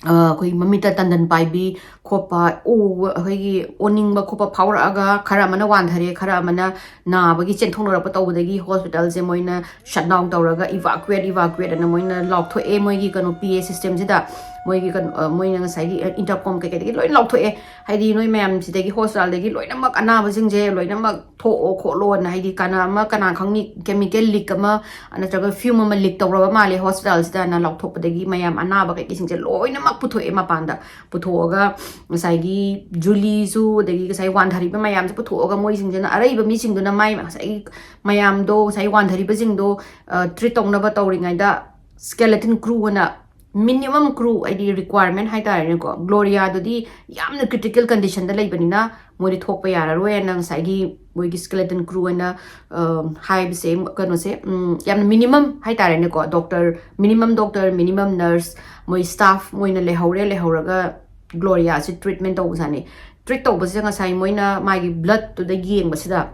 ꯑ, ꯑꯩꯈꯣꯏ ꯃꯃꯤꯠꯇ ꯇꯟꯗꯟ ꯄꯥꯏꯕꯤ ꯈꯣꯠꯄ, ꯎ, ꯑꯩꯈꯣꯏꯒꯤ ꯑꯣꯅꯤꯡꯕ ꯈꯣꯠꯄ ꯐꯥꯎꯔꯛꯑꯒ ꯈꯔ ꯑꯃꯅ ꯋꯥꯟꯊꯔꯦ, ꯈꯔ ꯑꯃꯅ ꯅꯥꯕꯒꯤ ꯆꯦꯟꯊꯣꯛꯅꯔꯛꯄ ꯇꯧꯕꯗꯒꯤ ꯍꯣꯁꯄꯤꯇꯥꯜꯁꯦ ꯃꯣꯏꯅ ꯁꯠ ꯗꯥꯎꯟ ꯇꯧꯔꯒ evacuate, evacuate ꯑꯅ ꯃꯣꯏꯅ ꯂꯥꯎꯊꯣꯛꯑꯦ ꯃꯣꯏꯒꯤ ꯀꯩꯅꯣ ꯄꯤ ꯑꯦ ꯁꯤꯁꯇꯦꯝꯁꯤꯗ꯫ ꯃꯣꯏꯒꯤ ꯀꯩꯅꯣ, ꯑ, ꯃꯣꯏꯅ ꯉꯁꯥꯏꯒꯤ intercom ꯀꯩꯀꯩꯗꯒꯤ ꯂꯣꯏ ꯂꯥꯎꯊꯣꯛꯑꯦ꯫ ꯍꯥꯏꯗꯤ, "ꯅꯣꯏ ꯃꯌꯥꯝꯁꯤꯗꯒꯤ, ꯍꯣꯁꯄꯤꯇꯥꯜꯗꯒꯤ ꯂꯣꯏꯅꯃꯛ ꯑꯅꯥꯕꯁꯤꯡꯁꯦ ꯂꯣꯏꯅꯃꯛ ꯊꯣꯛꯑꯣ ꯈꯣꯠꯂꯣꯅ", ꯍꯥꯏꯗꯤ, ꯀꯅꯥ ꯑꯃ, ꯀꯅꯥ ꯈꯪꯅꯤ, chemical leak ꯑꯃ ꯅꯠꯇ꯭ꯔꯒ fume ꯑꯃ leak ꯇꯧꯔꯕ ꯃꯥꯜꯂꯦ ꯍꯣꯁꯄꯤꯇꯥꯜꯁꯤꯗꯅ ꯂꯥꯎꯊꯣꯛꯄꯗꯒꯤ ꯃꯌꯥꯝ ꯑꯅꯥꯕ ꯀꯩꯀꯩꯁꯤꯡꯁꯦ ꯂꯣꯏꯅꯃꯛ ꯄꯨꯊꯣꯛꯑꯦ ꯃꯄꯥꯟꯗ꯫ ꯄꯨꯊꯣꯛꯑꯒ ꯉꯁꯥꯏꯒꯤ ꯖꯨꯂꯤꯁꯨ, ꯑꯗꯒꯤ ꯉꯁꯥꯏ ꯋꯥꯟꯊꯔꯤꯕ ꯃꯌꯥꯝꯁꯦ ꯄꯨꯊꯣꯛꯑꯒ, ꯃꯣꯏꯁꯤꯡꯁꯤꯅ, ꯑꯔꯩꯕ ꯃꯤꯁꯤꯡꯗꯨꯅ ꯃꯥꯏ ꯉꯁꯥꯏꯒꯤ ꯃꯌꯥꯝꯗꯣ, ꯉꯁꯥꯏ ꯋꯥꯟꯊꯔꯤꯕꯁꯤꯡꯗꯣ, ꯑ, treat ꯇꯧꯅꯕ ꯇꯧꯔꯤꯉꯩꯗ, skeleton crew ꯑꯅ, minimum crew, ꯍꯥꯏꯗꯤ requirement ꯍꯥꯏꯇꯥꯔꯦꯅꯦꯀꯣ, ꯒ꯭ꯂꯣꯔꯤꯌꯥꯗꯨꯗꯤ ꯌꯥꯝꯅ critical conditionꯗ ꯂꯩꯕꯅꯤꯅ ꯃꯣꯏꯗꯤ ꯊꯣꯛꯄ ꯌꯥꯔꯔꯣꯏꯅ ꯉꯁꯥꯏꯒꯤ ꯃꯣꯏꯒꯤ skeleton crew ꯑꯅ, ꯑ, ꯍꯥꯏꯕꯁꯦ, ꯀꯩꯅꯣꯁꯦ, ꯎꯝ, ꯌꯥꯝꯅ minimum ꯍꯥꯏꯇꯥꯔꯦꯅꯦꯀꯣ, doctor, minimum doctor, minimum nurse, ꯃꯣꯏ staff ꯃꯣꯏꯅ ꯂꯩꯍꯧꯔꯦ꯫ ꯂꯩꯍꯧꯔꯒ ꯒ꯭ꯂꯣꯔꯤꯌꯥꯁꯦ treatment ꯇꯧꯕꯖꯥꯠꯅꯤ꯫ Treat ꯇꯧꯕꯁꯦ ꯉꯁꯥꯏ ꯃꯣꯏꯅ ꯃꯥꯒꯤ bloodꯇꯨꯗ ꯌꯦꯡꯕꯁꯤꯗ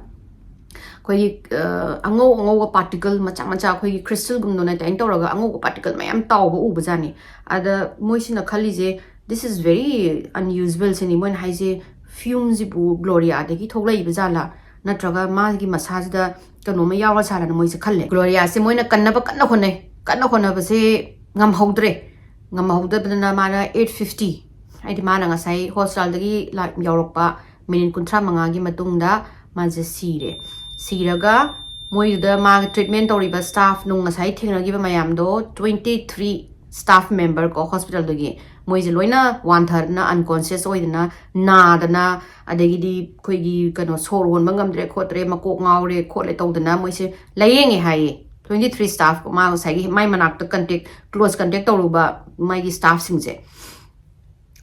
ꯑꯩꯈꯣꯏꯒꯤ, ꯑ, ꯑꯉꯧ ꯑꯉꯧꯕ particle ꯃꯆꯥ ꯃꯆꯥ, ꯑꯩꯈꯣꯏꯒꯤ crystalꯒꯨꯝꯗꯧꯅ ꯑꯗꯨꯃꯥꯏꯅ ꯇꯧꯔꯒ ꯑꯉꯧꯕ particle ꯃꯌꯥꯝ ꯇꯥꯎꯕ ꯎꯕꯖꯥꯠꯅꯤ꯫ ꯑꯗ ꯃꯣꯏꯁꯤꯅ ꯈꯜꯂꯤꯁꯦ, "This is very unusual" ꯁꯤꯅꯤ ꯃꯣꯏꯅ ꯍꯥꯏꯁꯦ, "fumeꯁꯤꯕꯨ ꯒ꯭ꯂꯣꯔꯤꯌꯥꯗꯒꯤ ꯊꯣꯛꯂꯛꯏꯕ ꯖꯥꯠꯂꯥ, ꯅꯠꯇ꯭ꯔꯒ ꯃꯥꯒꯤ ꯃꯁꯥꯁꯤꯗ ꯀꯩꯅꯣꯝꯃ ꯌꯥꯎꯔ ꯖꯥꯠꯂꯥꯅ" ꯃꯣꯏꯁꯦ ꯈꯜꯂꯦ꯫ ꯒ꯭ꯂꯣꯔꯤꯌꯥꯁꯦ ꯃꯣꯏꯅ ꯀꯟꯅꯕ ꯀꯟꯅ ꯍꯣꯠꯅꯩ꯫ ꯀꯟꯅ ꯍꯣꯠꯅꯕꯁꯦ ꯉꯝꯍꯧꯗ꯭ꯔꯦ꯫ ꯉꯝꯍꯧꯗꯕꯗꯅ ꯃꯥꯅ eight fifty, ꯍꯥꯏꯗꯤ ꯃꯥꯅ ꯉꯁꯥꯏ ꯍꯣꯁꯄꯤꯇꯥꯜꯗꯒꯤ ꯂꯥꯛ-, ꯌꯧꯔꯛꯄ ꯃꯤꯅꯤꯠ ꯀꯨꯟꯊ꯭ꯔꯥ ꯃꯉꯥꯒꯤ ꯃꯇꯨꯡꯗ ꯃꯥꯁꯦ ꯁꯤꯔꯦ꯫ ꯁꯤꯔꯒ ꯃꯣꯏꯗꯨꯗ ꯃꯥꯒ treatment ꯇꯧꯔꯤꯕ staff ꯅꯨꯡ, ꯉꯁꯥꯏ ꯊꯦꯡꯅꯈꯤꯕ ꯃꯌꯥꯝꯗꯣ, twenty three staff member ꯀꯣ ꯍꯣꯁꯄꯤꯇꯥꯜꯗꯨꯒꯤ, ꯃꯣꯏꯁꯦ ꯂꯣꯏꯅ ꯋꯥꯟꯊꯗꯅ, unconscious ꯑꯣꯏꯗꯅ, ꯅꯥꯗꯅ, ꯑꯗꯒꯤꯗꯤ ꯑꯩꯈꯣꯏꯒꯤ ꯀꯩꯅꯣ, ꯁꯣꯔ ꯍꯣꯟꯕ ꯉꯝꯗ꯭ꯔꯦ ꯈꯣꯠꯇ꯭ꯔꯦ, ꯃꯀꯣꯛ ꯉꯥꯎꯔꯦ ꯈꯣꯠꯂꯦ ꯇꯧꯗꯅ ꯃꯣꯏꯁꯦ ꯂꯥꯏꯌꯦꯡꯉꯦ ꯍꯥꯏꯌꯦ꯫ Twenty three staff, ꯃꯥ ꯉꯁꯥꯏꯒꯤ ꯃꯥꯏ ꯃꯅꯥꯛꯇ contact, close contact ꯇꯧꯔꯨꯕ ꯃꯥꯒꯤ staffꯁꯤꯡꯁꯦ꯫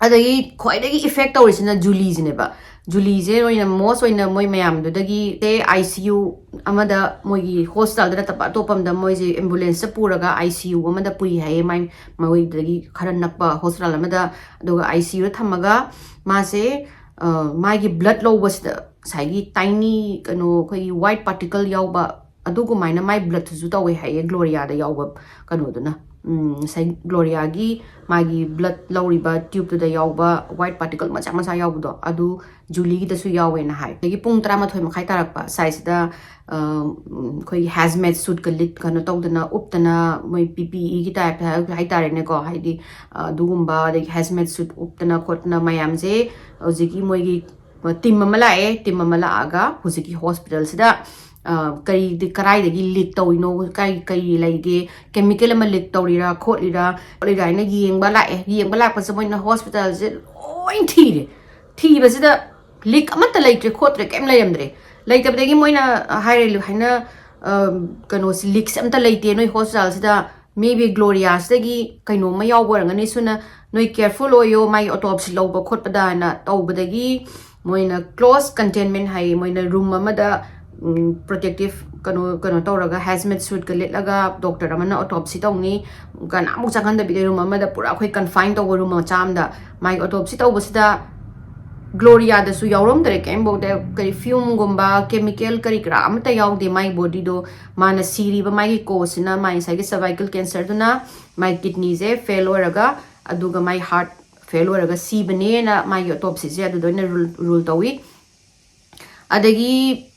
ꯑꯗꯒꯤ ꯈ꯭ꯋꯥꯏꯗꯒꯤ effect ꯇꯧꯔꯤꯁꯤꯅ ꯖꯨꯂꯤꯁꯤꯅꯦꯕ꯫ ꯖꯨꯂꯤꯁꯦ ꯑꯣꯏꯅ most ꯑꯣꯏꯅ ꯃꯣꯏ ꯃꯌꯥꯝꯗꯨꯗꯒꯤ, ꯁꯦ, ICU ꯑꯃꯗ, ꯃꯣꯏꯒꯤ ꯍꯣꯁꯄꯤꯇꯥꯜꯗ ꯅꯠꯇꯕ ꯑꯇꯣꯞꯄ ꯑꯃꯗ ꯃꯣꯏꯁꯦ ambulanceꯇ ꯄꯨꯔꯒ ICU ꯑꯃꯗ ꯄꯨꯏ ꯍꯥꯏꯌꯦ, ꯃꯥꯏ, ꯃꯣꯏꯗꯒꯤ ꯈꯔ ꯅꯛꯄ ꯍꯣꯁꯄꯤꯇꯥꯜ ꯑꯃꯗ꯫ ꯑꯗꯨꯒ ICUꯗ ꯊꯝꯃꯒ ꯃꯥꯁꯦ, ꯑ, ꯃꯥꯒꯤ blood ꯂꯧꯕꯁꯤꯗ ꯉꯁꯥꯏꯒꯤ tiny ꯀꯩꯅꯣ, ꯑꯩꯈꯣꯏꯒꯤ white particle ꯌꯥꯎꯕ ꯑꯗꯨꯒꯨꯃꯥꯏꯅ ꯃꯥꯏ bloodꯇꯨꯁꯨ ꯇꯧꯋꯦ ꯍꯥꯏꯌꯦ, ꯒ꯭ꯂꯣꯔꯤꯌꯥꯗ ꯌꯥꯎꯕ ꯀꯩꯅꯣꯗꯨꯅ, ꯎꯝ, ꯉꯁꯥꯏ ꯒ꯭ꯂꯣꯔꯤꯌꯥꯒꯤ ꯃꯥꯒꯤ blood ꯂꯧꯔꯤꯕ tubeꯇꯨꯗ ꯌꯥꯎꯕ white particle ꯃꯆꯥ ꯃꯆꯥ ꯌꯥꯎꯕꯗꯣ, ꯑꯗꯨ ꯖꯨꯂꯤꯒꯤꯗꯁꯨ ꯌꯥꯎꯋꯦꯅ ꯍꯥꯏ꯫ ꯑꯗꯒꯤ ꯄꯨꯡ ꯇꯔꯥꯃꯥꯊꯣꯏ ꯃꯈꯥꯏ ꯇꯥꯔꯛꯄ ꯁ꯭ꯋꯥꯏꯁꯤꯗ, ꯑ, ꯎꯝ, ꯑꯩꯈꯣꯏꯒꯤ hazmat suitꯀ ꯂꯤꯠ, ꯀꯩꯅꯣ ꯇꯧꯗꯅ, ꯎꯞꯇꯅ, ꯃꯣꯏ PPEꯒꯤ typeꯇ ꯍꯥꯏ-, ꯍꯥꯏꯇꯥꯔꯦꯅꯦꯀꯣ, ꯍꯥꯏꯗꯤ, ꯑ, ꯑꯗꯨꯒꯨꯝꯕ, ꯑꯗꯒꯤ hazmat suit ꯎꯞꯇꯅ ꯈꯣꯠꯇꯅ ꯃꯌꯥꯝꯁꯦ ꯍꯧꯖꯤꯛꯀꯤ ꯃꯣꯏꯒꯤ team ꯑꯃ ꯂꯥꯛꯑꯦ꯫ Team ꯑꯃ ꯂꯥꯛꯑꯒ ꯍꯧꯖꯤꯛꯀꯤ hospitalꯁꯤꯗ, ꯑ, ꯀꯔꯤ, ꯀꯔꯥꯏꯗꯒꯤ leak ꯇꯧꯔꯤꯅꯣ, ꯀꯔꯤ, ꯀꯔꯤ ꯂꯩꯒꯦ, chemical ꯑꯃ leak ꯇꯧꯔꯤꯔꯥ, ꯈꯣꯠꯂꯤꯔꯥ, ꯈꯣꯠꯂꯤꯔꯥ ꯍꯥꯏꯅ ꯌꯦꯡꯕ ꯂꯥꯛꯑꯦ꯫ ꯌꯦꯡꯕ ꯂꯥꯛꯄꯁꯦ ꯃꯣꯏꯅ hospitalꯁꯦ ꯂꯣꯏ ꯊꯤꯔꯦ꯫ ꯊꯤꯕꯁꯤꯗ leak ꯑꯃꯠꯇ ꯂꯩꯇ꯭ꯔꯦ, ꯈꯣꯠꯇ꯭ꯔꯦ, ꯀꯩꯝ ꯂꯩꯔꯝꯗ꯭ꯔꯦ꯫ ꯂꯩꯇꯕꯗꯒꯤ ꯃꯣꯏꯅ ꯍꯥꯏꯔꯦ, ꯍꯥꯏꯅ, ꯑ, ꯀꯩꯅꯣꯁꯤ, leakꯁꯦ ꯑꯝꯇ ꯂꯩꯇꯦ ꯅꯣꯏ hospitalꯁꯤꯗ, maybe ꯒ꯭ꯂꯣꯔꯤꯌꯥꯁꯤꯗꯒꯤ ꯀꯩꯅꯣꯝꯃ ꯌꯥꯎꯕ ꯑꯣꯏꯔꯝꯒꯅꯤ, ꯁꯨꯅ ꯅꯣꯏ careful ꯑꯣꯏꯌꯣ, ꯃꯥꯒꯤ autopsy ꯂꯧꯕ ꯈꯣꯠꯄꯗ ꯍꯥꯏꯅ ꯇꯧꯕꯗꯒꯤ ꯃꯣꯏꯅ close containment ꯍꯥꯏꯌꯦ, ꯃꯣꯏꯅ room ꯑꯃꯗ, ꯎꯝ, protective ꯀꯩꯅꯣ, ꯀꯩꯅꯣ ꯇꯧꯔꯒ, hazmat suitꯀ ꯂꯤꯠꯂꯒ doctor ꯑꯃꯅ autopsy ꯇꯧꯅꯤ, ꯀꯅꯥꯃꯨꯛ ꯆꯪꯍꯟꯗꯕꯤꯗ room ꯑꯃꯗ ꯄꯨꯔꯥ ꯑꯩꯈꯣꯏ confine ꯇꯧꯕ room ꯃꯆꯥ ꯑꯃꯗ ꯃꯥꯒꯤ autopsy ꯇꯧꯕꯁꯤꯗ ꯒ꯭ꯂꯣꯔꯤꯌꯥꯗꯁꯨ ꯌꯥꯎꯔꯝꯗ꯭ꯔꯦ ꯀꯩꯝꯐꯧꯗ, ꯀꯔꯤ fumeꯒꯨꯝꯕ chemical ꯀꯔꯤ ꯀꯔꯥ ꯑꯃꯠꯇ ꯌꯥꯎꯗꯦ ꯃꯥꯒꯤ bodyꯗꯣ꯫ ꯃꯥꯅ ꯁꯤꯔꯤꯕ ꯃꯥꯒꯤ causeꯁꯤꯅ ꯃꯥꯒꯤ ꯉꯁꯥꯏꯒꯤ cervical cancerꯗꯨꯅ ꯃꯥꯒꯤ kidneyꯁꯦ fail ꯑꯣꯏꯔꯒ, ꯑꯗꯨꯒ ꯃꯥꯒꯤ heart fail ꯑꯣꯏꯔꯒ ꯁꯤꯕꯅꯦꯅ ꯃꯥꯒꯤ autopsyꯁꯦ ꯑꯗꯨꯗ ꯑꯣꯏꯅ rule, rule ꯇꯧꯏ꯫ ꯑꯗꯒꯤ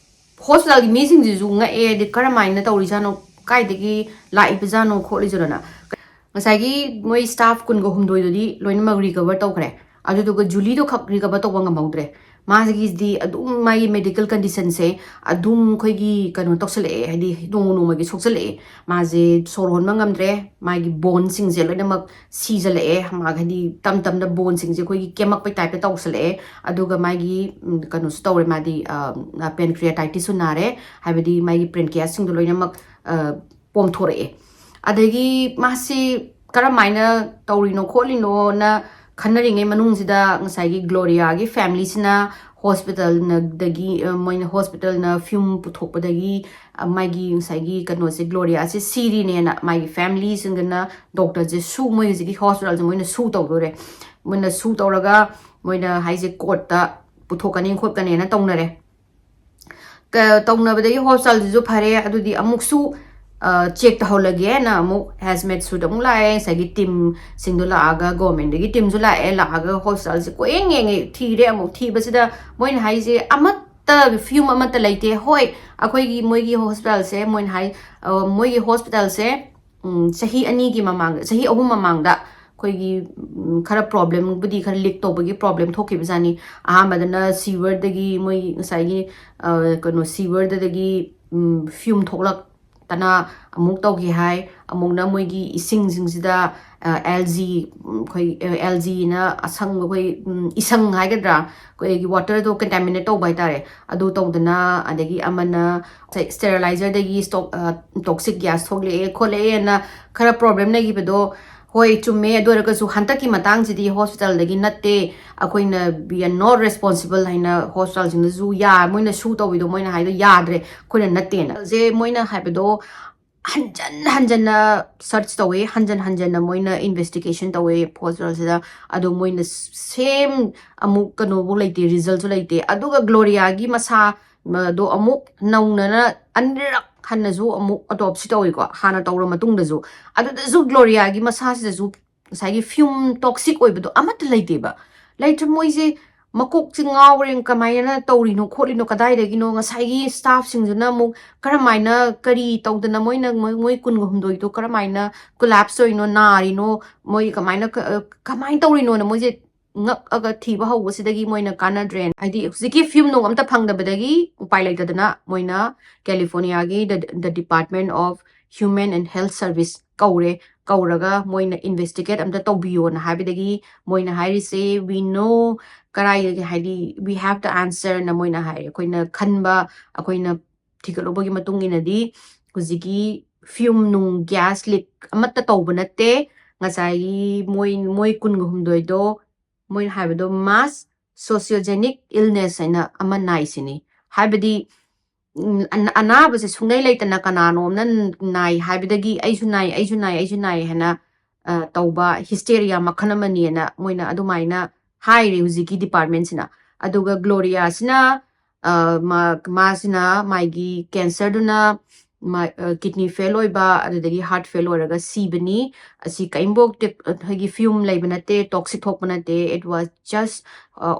hospitalꯒꯤ ꯃꯤꯁꯤꯡꯁꯤꯁꯨ ꯉꯛꯑꯦ, ꯍꯥꯏꯗꯤ ꯀꯔꯝꯍꯥꯏꯅ ꯇꯧꯔꯤꯖꯥꯠꯅꯣ, ꯀꯥꯏꯗꯒꯤ ꯂꯥꯛꯏꯕꯖꯥꯠꯅꯣ ꯈꯣꯠꯂꯤꯖꯥꯠꯅꯣꯅ꯫ ꯉꯁꯥꯏꯒꯤ ꯃꯣꯏ staff ꯀꯨꯟꯒ ꯍꯨꯝꯗꯣꯏꯗꯨꯗꯤ ꯂꯣꯏꯅꯃꯛ recover ꯇꯧꯈ꯭ꯔꯦ, ꯑꯗꯨꯗꯨꯒ ꯖꯨꯂꯤꯗꯣ ꯈꯛ recover ꯇꯧꯕ ꯉꯝꯍꯧꯗ꯭ꯔꯦ꯫ ꯃꯥꯒꯤꯗꯤ ꯑꯗꯨꯝ ꯃꯥꯒꯤ medical conditionꯁꯦ ꯑꯗꯨꯝ ꯑꯩꯈꯣꯏꯒꯤ ꯀꯩꯅꯣ ꯇꯧꯁꯜꯂꯛꯑꯦ, ꯍꯥꯏꯗꯤ ꯅꯣꯡꯃ ꯅꯣꯡꯃꯒꯤ ꯁꯣꯛꯆꯜꯂꯛꯑꯦ꯫ ꯃꯥꯁꯦ ꯁꯣꯔ ꯍꯣꯟꯕ ꯉꯝꯗ꯭ꯔꯦ, ꯃꯥꯒꯤ boneꯁꯤꯡꯁꯦ ꯂꯣꯏꯅꯃꯛ ꯁꯤꯖꯜꯂꯛꯑꯦ꯫ ꯃꯥ ꯍꯥꯏꯗꯤ ꯇꯝ ꯇꯝꯅ boneꯁꯤꯡꯁꯦ ꯑꯩꯈꯣꯏꯒꯤ ꯀꯦꯝꯃꯛꯄꯩ typeꯇ ꯇꯧꯁꯜꯂꯛꯑꯦ꯫ ꯑꯗꯨꯒ ꯃꯥꯒꯤ, ꯎꯝ, ꯀꯩꯅꯣꯁꯨ ꯇꯧꯔꯦ, ꯃꯥꯗꯤ, ꯑ, pancreatitisꯁꯨ ꯅꯥꯔꯦ, ꯍꯥꯏꯕꯗꯤ ꯃꯥꯒꯤ pancreasꯁꯤꯡꯗꯣ ꯂꯣꯏꯅꯃꯛ, ꯑ, ꯄꯣꯝꯊꯣꯔꯛꯑꯦ꯫ ꯑꯗꯒꯤ ꯃꯥꯁꯤ ꯀꯔꯝꯍꯥꯏꯅ ꯇꯧꯔꯤꯅꯣ ꯈꯣꯠꯂꯤꯅꯣꯅ ꯈꯟꯅꯔꯤꯉꯩ ꯃꯅꯨꯡꯁꯤꯗ ꯉꯁꯥꯏꯒꯤ ꯒ꯭ꯂꯣꯔꯤꯌꯥꯒꯤ familyꯁꯤꯅ hospitalꯅꯗꯒꯤ, ꯑ, ꯃꯣꯏꯅ hospitalꯅ fume ꯄꯨꯊꯣꯛꯄꯗꯒꯤ, ꯑ, ꯃꯥꯒꯤ ꯉꯁꯥꯏꯒꯤ ꯀꯩꯅꯣꯁꯦ, ꯒ꯭ꯂꯣꯔꯤꯌꯥꯁꯦ ꯁꯤꯔꯤꯅꯦꯅ ꯃꯥꯒꯤ familyꯁꯤꯡꯗꯨꯅ doctorꯁꯦ sue, ꯃꯣꯏ ꯍꯧꯖꯤꯛꯀꯤ hospitalꯁꯦ ꯃꯣꯏꯅ sue ꯇꯧꯗꯣꯔꯦ꯫ ꯃꯣꯏꯅ sue ꯇꯧꯔꯒ ꯃꯣꯏꯅ ꯍꯥꯏꯁꯦ courtꯇ ꯄꯨꯊꯣꯛꯀꯅꯤ ꯈꯣꯠꯀꯅꯤꯅ ꯇꯧꯅꯔꯦ꯫ ꯀ-, ꯇꯧꯅꯕꯗꯒꯤ hospitalꯁꯤꯁꯨ ꯐꯔꯦ꯫ ꯑꯗꯨꯗꯤ ꯑꯃꯨꯛꯁꯨ ꯆꯦꯛ ꯇꯧꯍꯜꯂꯒꯦꯅ ꯑꯃꯨꯛ ꯍꯦꯖꯃꯦꯠ ꯁꯨꯠ ꯑꯃꯨꯛ ꯂꯥꯛꯑꯦ, ꯉꯁꯥꯏꯒꯤ ꯇꯤꯝꯁꯤꯡꯗꯣ ꯂꯥꯛꯑꯒ, ꯒꯣꯔꯃꯦꯟꯗꯒꯤ ꯇꯤꯝꯁꯨ ꯂꯥꯛꯑꯦ, ꯂꯥꯛꯑꯒ ꯍꯣꯁꯄꯤꯇꯥꯜꯁꯦ ꯀꯣꯏꯌꯦꯡ ꯌꯦꯡꯉꯦ, ꯊꯤꯔꯦ꯫ ꯑꯃꯨꯛ ꯊꯤꯕꯁꯤꯗ ꯃꯣꯏꯅ ꯍꯥꯏꯁꯦ ꯑꯃꯠꯇ, ꯐꯤꯌꯨꯝ ꯑꯃꯠꯇ ꯂꯩꯇꯦ꯫ ꯍꯣꯏ, ꯑꯩꯈꯣꯏꯒꯤ ꯃꯣꯏꯒꯤ ꯍꯣꯁꯄꯤꯇꯥꯜꯁꯦ, ꯃꯣꯏꯅ ꯍꯥꯏ, ꯑ, ꯃꯣꯏꯒꯤ ꯍꯣꯁꯄꯤꯇꯥꯜꯁꯦ, ꯎꯝ, ꯆꯍꯤ ꯑꯅꯤꯒꯤ ꯃꯃꯥꯡꯗ, ꯆꯍꯤ ꯑꯍꯨꯝ ꯃꯃꯥꯡꯗ ꯑꯩꯈꯣꯏꯒꯤ, ꯎꯝ, ꯈꯔ ꯄ꯭ꯔꯣꯕ꯭ꯂꯦꯝꯕꯨꯗꯤ, ꯈꯔ ꯂꯤꯛ ꯇꯧꯕꯒꯤ ꯄ꯭ꯔꯣꯕ꯭ꯂꯦꯝ ꯊꯣꯛꯈꯤꯕꯖꯥꯠꯅꯤ꯫ ꯑꯍꯥꯟꯕꯗꯅ ꯁꯤꯋꯔꯗꯒꯤ, ꯃꯣꯏ ꯉꯁꯥꯏꯒꯤ, ꯑ, ꯀꯩꯅꯣ, ꯁꯤꯋꯔꯗꯒꯤ, ꯎꯝ, ꯐꯤꯌꯨꯝ ꯊꯣꯛꯂꯛꯇꯅ ꯑꯃꯨꯛ ꯇꯧꯈꯤ ꯍꯥꯏ꯫ ꯑꯃꯨꯛꯅ ꯃꯣꯏꯒꯤ ꯏꯁꯤꯡꯁꯤꯡꯁꯤꯗ, ꯑ, ꯑꯦꯜꯖꯤ, ꯎꯝ, ꯑꯩꯈꯣꯏ, ꯑ, ꯑꯦꯜꯖꯤꯅ ꯑꯁꯪꯕ, ꯑꯩꯈꯣꯏ, ꯎꯝ, ꯏꯁꯪ ꯍꯥꯏꯒꯗ꯭ꯔꯥ, ꯑꯩꯈꯣꯏꯒꯤ ꯋꯥꯇꯔꯗꯣ ꯀꯟꯇꯥꯃꯤꯅꯦꯠ ꯇꯧꯕ ꯍꯥꯏꯇꯥꯔꯦ꯫ ꯑꯗꯨ ꯇꯧꯗꯅ, ꯑꯗꯒꯤ ꯑꯃꯅ ꯁ꯭ꯇꯦꯔꯤꯂꯥꯏꯖꯔꯗꯒꯤ ꯁ꯭ꯇꯣꯛ-, ꯑ, ꯇꯣꯛꯁꯤꯛ ꯒ꯭ꯌꯥꯁ ꯊꯣꯛꯂꯛꯑꯦ ꯈꯣꯠꯂꯛꯑꯦꯅ ꯈꯔ ꯄ꯭ꯔꯣꯕ꯭ꯂꯦꯝ ꯂꯩꯈꯤꯕꯗꯣ, ꯍꯣꯏ, ꯆꯨꯝꯃꯦ꯫ ꯑꯗꯨ ꯑꯣꯏꯔꯒꯁꯨ ꯍꯟꯗꯛꯀꯤ ꯃꯇꯥꯡꯁꯤꯗꯤ ꯍꯣꯁꯄꯤꯇꯥꯜꯗꯒꯤ ꯅꯠꯇꯦ, ꯑꯩꯈꯣꯏꯅ we are not responsible ꯍꯥꯏꯅ ꯍꯣꯁꯄꯤꯇꯥꯜꯁꯤꯡꯗꯁꯨ ꯌꯥ-, ꯃꯣꯏꯅ ꯁꯨ ꯇꯧꯕꯤꯗꯣ, ꯃꯣꯏꯅ ꯍꯥꯏꯗꯣ ꯌꯥꯗ꯭ꯔꯦ, ꯑꯩꯈꯣꯏꯅ ꯅꯠꯇꯦꯅ꯫ ꯁꯦ ꯃꯣꯏꯅ ꯍꯥꯏꯕꯗꯣ ꯍꯟꯖꯟ ꯍꯟꯖꯟꯅ ꯁꯔꯆ ꯇꯧꯋꯦ, ꯍꯟꯖꯟ ꯍꯟꯖꯟꯅ ꯃꯣꯏꯅ ꯏꯟꯚꯦꯁꯇꯤꯒꯦꯁꯟ ꯇꯧꯋꯦ ꯍꯣꯁꯄꯤꯇꯥꯜꯁꯤꯗ꯫ ꯑꯗꯣ ꯃꯣꯏꯅ ꯁꯦꯝ ꯑꯃꯨꯛ ꯀꯩꯅꯣꯐꯧ ꯂꯩꯇꯦ, ꯔꯤꯖꯜꯁꯨ ꯂꯩꯇꯦ꯫ ꯑꯗꯨꯒ ꯒ꯭ꯂꯣꯔꯤꯌꯥꯒꯤ ꯃꯁꯥ, ꯃ-, ꯗꯣ ꯑꯃꯨꯛ ꯅꯧꯅꯅ ꯑꯅꯤꯔꯛ ꯍꯟꯅꯁꯨ ꯑꯃꯨꯛ ꯑꯣꯇꯣꯞꯁꯤ ꯇꯧꯋꯤꯀꯣ, ꯍꯥꯟꯅ ꯇꯧꯔ ꯃꯇꯨꯡꯗꯁꯨ꯫ ꯑꯗꯨꯗꯁꯨ ꯒ꯭ꯂꯣꯔꯤꯌꯥꯒꯤ ꯃꯁꯥꯁꯤꯗꯁꯨ ꯉꯁꯥꯏꯒꯤ ꯐꯤꯌꯨꯝ ꯇꯣꯛꯁꯤꯛ ꯑꯣꯏꯕꯗꯣ ꯑꯃꯠꯇ ꯂꯩꯇꯦꯕ꯫ ꯂꯩꯇ꯭ꯔ ꯃꯣꯏꯁꯦ ꯃꯀꯣꯛꯁꯦ ꯉꯥꯎꯔꯦ, ꯀꯃꯥꯏꯅ ꯇꯧꯔꯤꯅꯣ ꯈꯣꯠꯂꯤꯅꯣ, ꯀꯗꯥꯏꯗꯒꯤꯅꯣ? ꯉꯁꯥꯏꯒꯤ ꯁ꯭ꯇꯥꯐꯁꯤꯡꯗꯨꯅ ꯑꯃꯨꯛ ꯀꯔꯝꯍꯥꯏꯅ, ꯀꯔꯤ ꯇꯧꯗꯅ ꯃꯣꯏꯅ, ꯃꯣꯏ, ꯃꯣꯏ ꯀꯨꯟꯒ ꯍꯨꯝꯗꯣꯏꯗꯣ ꯀꯔꯝꯍꯥꯏꯅ ꯀꯣꯂꯥꯞꯁ ꯇꯧꯔꯤꯅꯣ, ꯅꯥꯔꯤꯅꯣ, ꯃꯣꯏ ꯀꯃꯥꯏꯅ ꯀ-, ꯑ, ꯀꯃꯥꯏꯅ ꯇꯧꯔꯤꯅꯣꯅ ꯃꯣꯏꯁꯦ ꯉꯛꯑꯒ ꯊꯤꯕ ꯍꯧꯕꯁꯤꯗꯒꯤ ꯃꯣꯏꯅ ꯀꯥꯟꯅꯗ꯭ꯔꯦꯅ, ꯍꯥꯏꯗꯤ ꯍꯧꯖꯤꯛꯀꯤ ꯐꯤꯌꯨꯝ ꯅꯨꯡ ꯑꯝꯇ ꯐꯪꯗꯕꯗꯒꯤ ꯎꯄꯥꯏ ꯂꯩꯇꯗꯅ ꯃꯣꯏꯅ ꯀꯦꯂꯤꯐꯣꯔꯅꯤꯌꯥꯒꯤ the, the Department of Human and Health Service ꯀꯧꯔꯦ꯫ ꯀꯧꯔꯒ ꯃꯣꯏꯅ ꯏꯟꯚꯦꯁꯇꯤꯒꯦꯠ ꯑꯝꯇ ꯇꯧꯕꯤꯌꯣꯅ ꯍꯥꯏꯕꯗꯒꯤ ꯃꯣꯏꯅ ꯍꯥꯏꯔꯤꯁꯦ, "We know", ꯀꯔꯥꯏꯗꯒꯤ, ꯍꯥꯏꯗꯤ, "We have the answer" ꯅ ꯃꯣꯏꯅ ꯍꯥꯏꯔꯦ꯫ ꯑꯩꯈꯣꯏꯅ ꯈꯟꯕ, ꯑꯩꯈꯣꯏꯅ ꯊꯤꯒꯠꯂꯨꯕꯒꯤ ꯃꯇꯨꯡ ꯏꯟꯅꯗꯤ ꯍꯧꯖꯤꯛꯀꯤ ꯐꯤꯌꯨꯝ ꯅꯨꯡ ꯒ꯭ꯌꯥꯁ ꯂꯤꯛ ꯑꯃꯠꯇ ꯇꯧꯕ ꯅꯠꯇꯦ꯫ ꯉꯁꯥꯏꯒꯤ ꯃꯣꯏ, ꯃꯣꯏ ꯀꯨꯟꯒ ꯍꯨꯝꯗꯣꯏꯗꯣ ꯃꯣꯏꯅ ꯍꯥꯏꯕꯗꯣ mass sociogenic illness ꯍꯥꯏꯅ ꯑꯃ ꯅꯥꯏꯁꯤꯅꯤ꯫ ꯍꯥꯏꯕꯗꯤ, ꯎꯝ, ꯑꯅ-, ꯑꯅꯥꯕꯁꯦ ꯁꯨꯡꯂꯩ ꯂꯩꯇꯅ ꯀꯅꯥꯅꯣꯝꯅ ꯅꯥꯏ ꯍꯥꯏꯕꯗꯒꯤ "ꯑꯩꯁꯨ ꯅꯥꯏ, ꯑꯩꯁꯨ ꯅꯥꯏ, ꯑꯩꯁꯨ ꯅꯥꯏ" ꯍꯥꯏꯅ, ꯑ, ꯇꯧꯕ ꯍꯤꯁꯇꯦꯔꯤꯌꯥ ꯃꯈꯜ ꯑꯃꯅꯤꯅ ꯃꯣꯏꯅ ꯑꯗꯨꯃꯥꯏꯅ ꯍꯥꯏꯔꯤ ꯍꯧꯖꯤꯛꯀꯤ ꯗꯤꯄꯥꯔꯠꯃꯦꯟꯁꯤꯅ꯫ ꯑꯗꯨꯒ ꯒ꯭ꯂꯣꯔꯤꯌꯥꯁꯤꯅ, ꯑ, ꯃꯥ-, ꯃꯥꯁꯤꯅ ꯃꯥꯒꯤ ꯀꯦꯟꯁꯔꯗꯨꯅ ꯀꯤꯗꯅꯤ ꯐꯦꯜ ꯑꯣꯏꯕ, ꯑꯗꯨꯗꯒꯤ ꯍꯥꯔꯠ ꯐꯦꯜ ꯑꯣꯏꯔꯒ ꯁꯤꯕꯅꯤ꯫ ꯑꯁꯤ ꯀꯔꯤꯝꯐꯥꯎ ꯑꯩꯈꯣꯏꯒꯤ ꯐ꯭ꯌꯨꯝ ꯂꯩꯕ ꯅꯠꯇꯦ, ꯇꯣꯛꯁꯤꯛ ꯊꯣꯛꯄ ꯅꯠꯇꯦ, it was just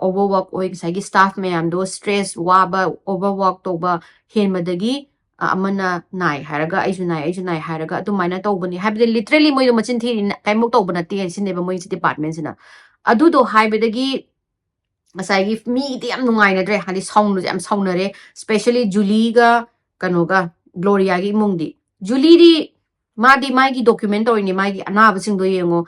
overwork ꯑꯣꯏ, ꯉꯁꯥꯏꯒꯤ ꯁ꯭ꯇꯥꯐ ꯃꯌꯥꯝꯗꯣ ꯁ꯭ꯇ꯭ꯔꯦꯁ, ꯋꯥꯕ, ꯑꯣꯚꯔꯋꯥꯛ ꯇꯧꯕ ꯍꯦꯟꯕꯗꯒꯤ ꯑꯃꯅ ꯅꯥꯏ ꯍꯥꯏꯔꯒ ꯑꯩꯁꯨ ꯅꯥꯏ, ꯑꯩꯁꯨ ꯅꯥꯏ ꯍꯥꯏꯔꯒ ꯑꯗꯨꯃꯥꯏꯅ ꯇꯧꯕꯅꯤ꯫ ꯍꯥꯏꯕꯗꯤ ꯂꯤꯇ꯭ꯔꯦꯂꯤ ꯃꯣꯏꯗꯣ ꯃꯆꯤꯟ ꯊꯤꯔꯤ, ꯀꯔꯤꯝꯐꯥꯎ ꯇꯧꯕ ꯅꯠꯇꯦ ꯁꯤꯅꯦꯕ ꯃꯣꯏꯁꯤ ꯗꯤꯄꯥꯔꯠꯃꯦꯟꯁꯤꯅ꯫ ꯑꯗꯨꯗꯣ ꯍꯥꯏꯕꯗꯒꯤ ꯉꯁꯥꯏꯒꯤ ꯃꯤꯗꯤ ꯌꯥꯝ ꯅꯨꯡꯉꯥꯏꯅꯗ꯭ꯔꯦ, ꯍꯥꯏꯗꯤ ꯁꯥꯎꯅꯁꯦ ꯌꯥꯝ ꯁꯥꯎꯅꯔꯦ, ꯁ꯭ꯄꯦꯁꯦꯂꯤ ꯖꯨꯂꯤꯒ ꯀꯩꯅꯣꯒ ꯒ꯭ꯂꯣꯔꯤꯌꯥꯒꯤ ꯏꯃꯨꯡꯗꯤ꯫ ꯖꯨꯂꯤꯗꯤ ꯃꯥꯗꯤ ꯃꯥꯒꯤ ꯗꯣꯀ꯭ꯌꯨꯃꯦꯟ ꯇꯧꯔꯤꯅꯤ, ꯃꯥꯒꯤ ꯑꯅꯥꯕꯁꯤꯡꯗꯣ ꯌꯦꯡꯉꯣ,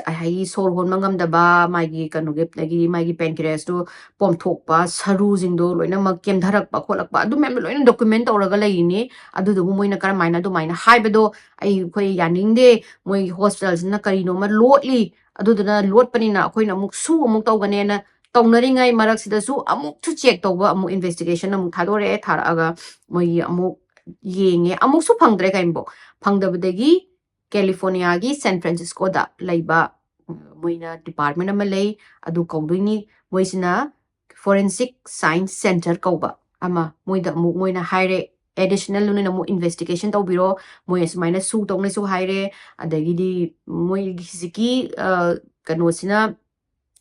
ꯍꯥꯏꯗꯤ ꯁꯣꯔ ꯍꯣꯟꯕ ꯉꯝꯗꯕ, ꯃꯥꯒꯤ ꯀꯩꯅꯣꯒꯤ ꯑꯗꯒꯤ ꯃꯥꯒꯤ ꯄꯦꯟꯀ꯭ꯔꯤꯌꯥꯁꯇꯨ ꯄꯣꯝꯊꯣꯛꯄ, ꯁꯔꯨꯁꯤꯡꯗꯣ ꯂꯣꯏꯅꯃꯛ ꯀꯦꯝꯊꯔꯛꯄ ꯈꯣꯠꯂꯛꯄ, ꯑꯗꯨ ꯃꯌꯥꯝꯗꯣ ꯂꯣꯏꯅ ꯗꯣꯀ꯭ꯌꯨꯃꯦꯟ ꯇꯧꯔꯒ ꯂꯩꯔꯤꯅꯤ꯫ ꯑꯗꯨꯗꯨꯕꯨ ꯃꯣꯏꯅ ꯀꯔꯝꯍꯥꯏꯅ ꯑꯗꯨꯃꯥꯏꯅ ꯍꯥꯏꯕꯗꯣ ꯑꯩ, ꯑꯩꯈꯣꯏ ꯌꯥꯅꯤꯡꯗꯦ꯫ ꯃꯣꯏꯒꯤ ꯍꯣꯁꯄꯤꯇꯥꯜꯁꯤꯅ ꯀꯔꯤꯅꯣꯃ ꯂꯣꯠꯂꯤ, ꯑꯗꯨꯗꯨꯅ ꯂꯣꯠꯄꯅꯤꯅ ꯑꯩꯈꯣꯏꯅ ꯑꯃꯨꯛ ꯁꯨ ꯑꯃꯨꯛ ꯇꯧꯒꯅꯦꯅ ꯇꯧꯅꯔꯤꯉꯩ ꯃꯔꯛꯁꯤꯗꯁꯨ ꯑꯃꯨꯛꯁꯨ ꯆꯦꯛ ꯇꯧꯕ, ꯑꯃꯨꯛ ꯏꯟꯚꯦꯁꯇꯤꯒꯦꯁꯟ ꯑꯃꯨꯛ ꯊꯥꯗꯣꯔꯛꯑꯦ꯫ ꯊꯥꯔꯛꯑꯒ ꯃꯣꯏꯒꯤ ꯑꯃꯨꯛ ꯌꯦꯡꯉꯦ, ꯑꯃꯨꯛꯁꯨ ꯐꯪꯗ꯭ꯔꯦ ꯀꯔꯤꯝꯐꯥꯎ꯫ ꯐꯪꯗꯕꯗꯒꯤ ꯀꯦꯂꯤꯐꯣꯔꯅꯤꯌꯥꯒꯤ ꯁꯦꯟ ꯐ꯭ꯔꯥꯟꯁꯤꯁꯀꯣꯗ ꯂꯩꯕ, ꯎꯝ, ꯃꯣꯏꯅ ꯗꯤꯄꯥꯔꯠꯃꯦꯟ ꯑꯃ ꯂꯩ, ꯑꯗꯨ ꯀꯧꯗꯣꯏꯅꯤ꯫ ꯃꯣꯏꯁꯤꯅ ꯐꯣꯔꯦꯟꯁꯤꯛ ꯁꯥꯏꯟꯁ ꯁꯦꯟꯇꯔ ꯀꯧꯕ ꯑꯃ, ꯃꯣꯏꯗ ꯑꯃꯨꯛ ꯃꯣꯏꯅ ꯍꯥꯏꯔꯦ, ꯑꯦꯗꯤꯁꯅꯦꯜ ꯅꯣꯏꯅ ꯑꯃꯨꯛ ꯏꯟꯚꯦꯁꯇꯤꯒꯦꯁꯟ ꯇꯧꯕꯤꯔꯣ, ꯃꯣꯏ ꯑꯁꯨꯃꯥꯏꯅ ꯁꯨ ꯇꯧꯅꯁꯨ ꯍꯥꯏꯔꯦ꯫ ꯑꯗꯒꯤꯗꯤ ꯃꯣꯏꯒꯤ ꯍꯧꯖꯤꯛꯀꯤ, ꯑ, ꯀꯩꯅꯣꯁꯤꯅ,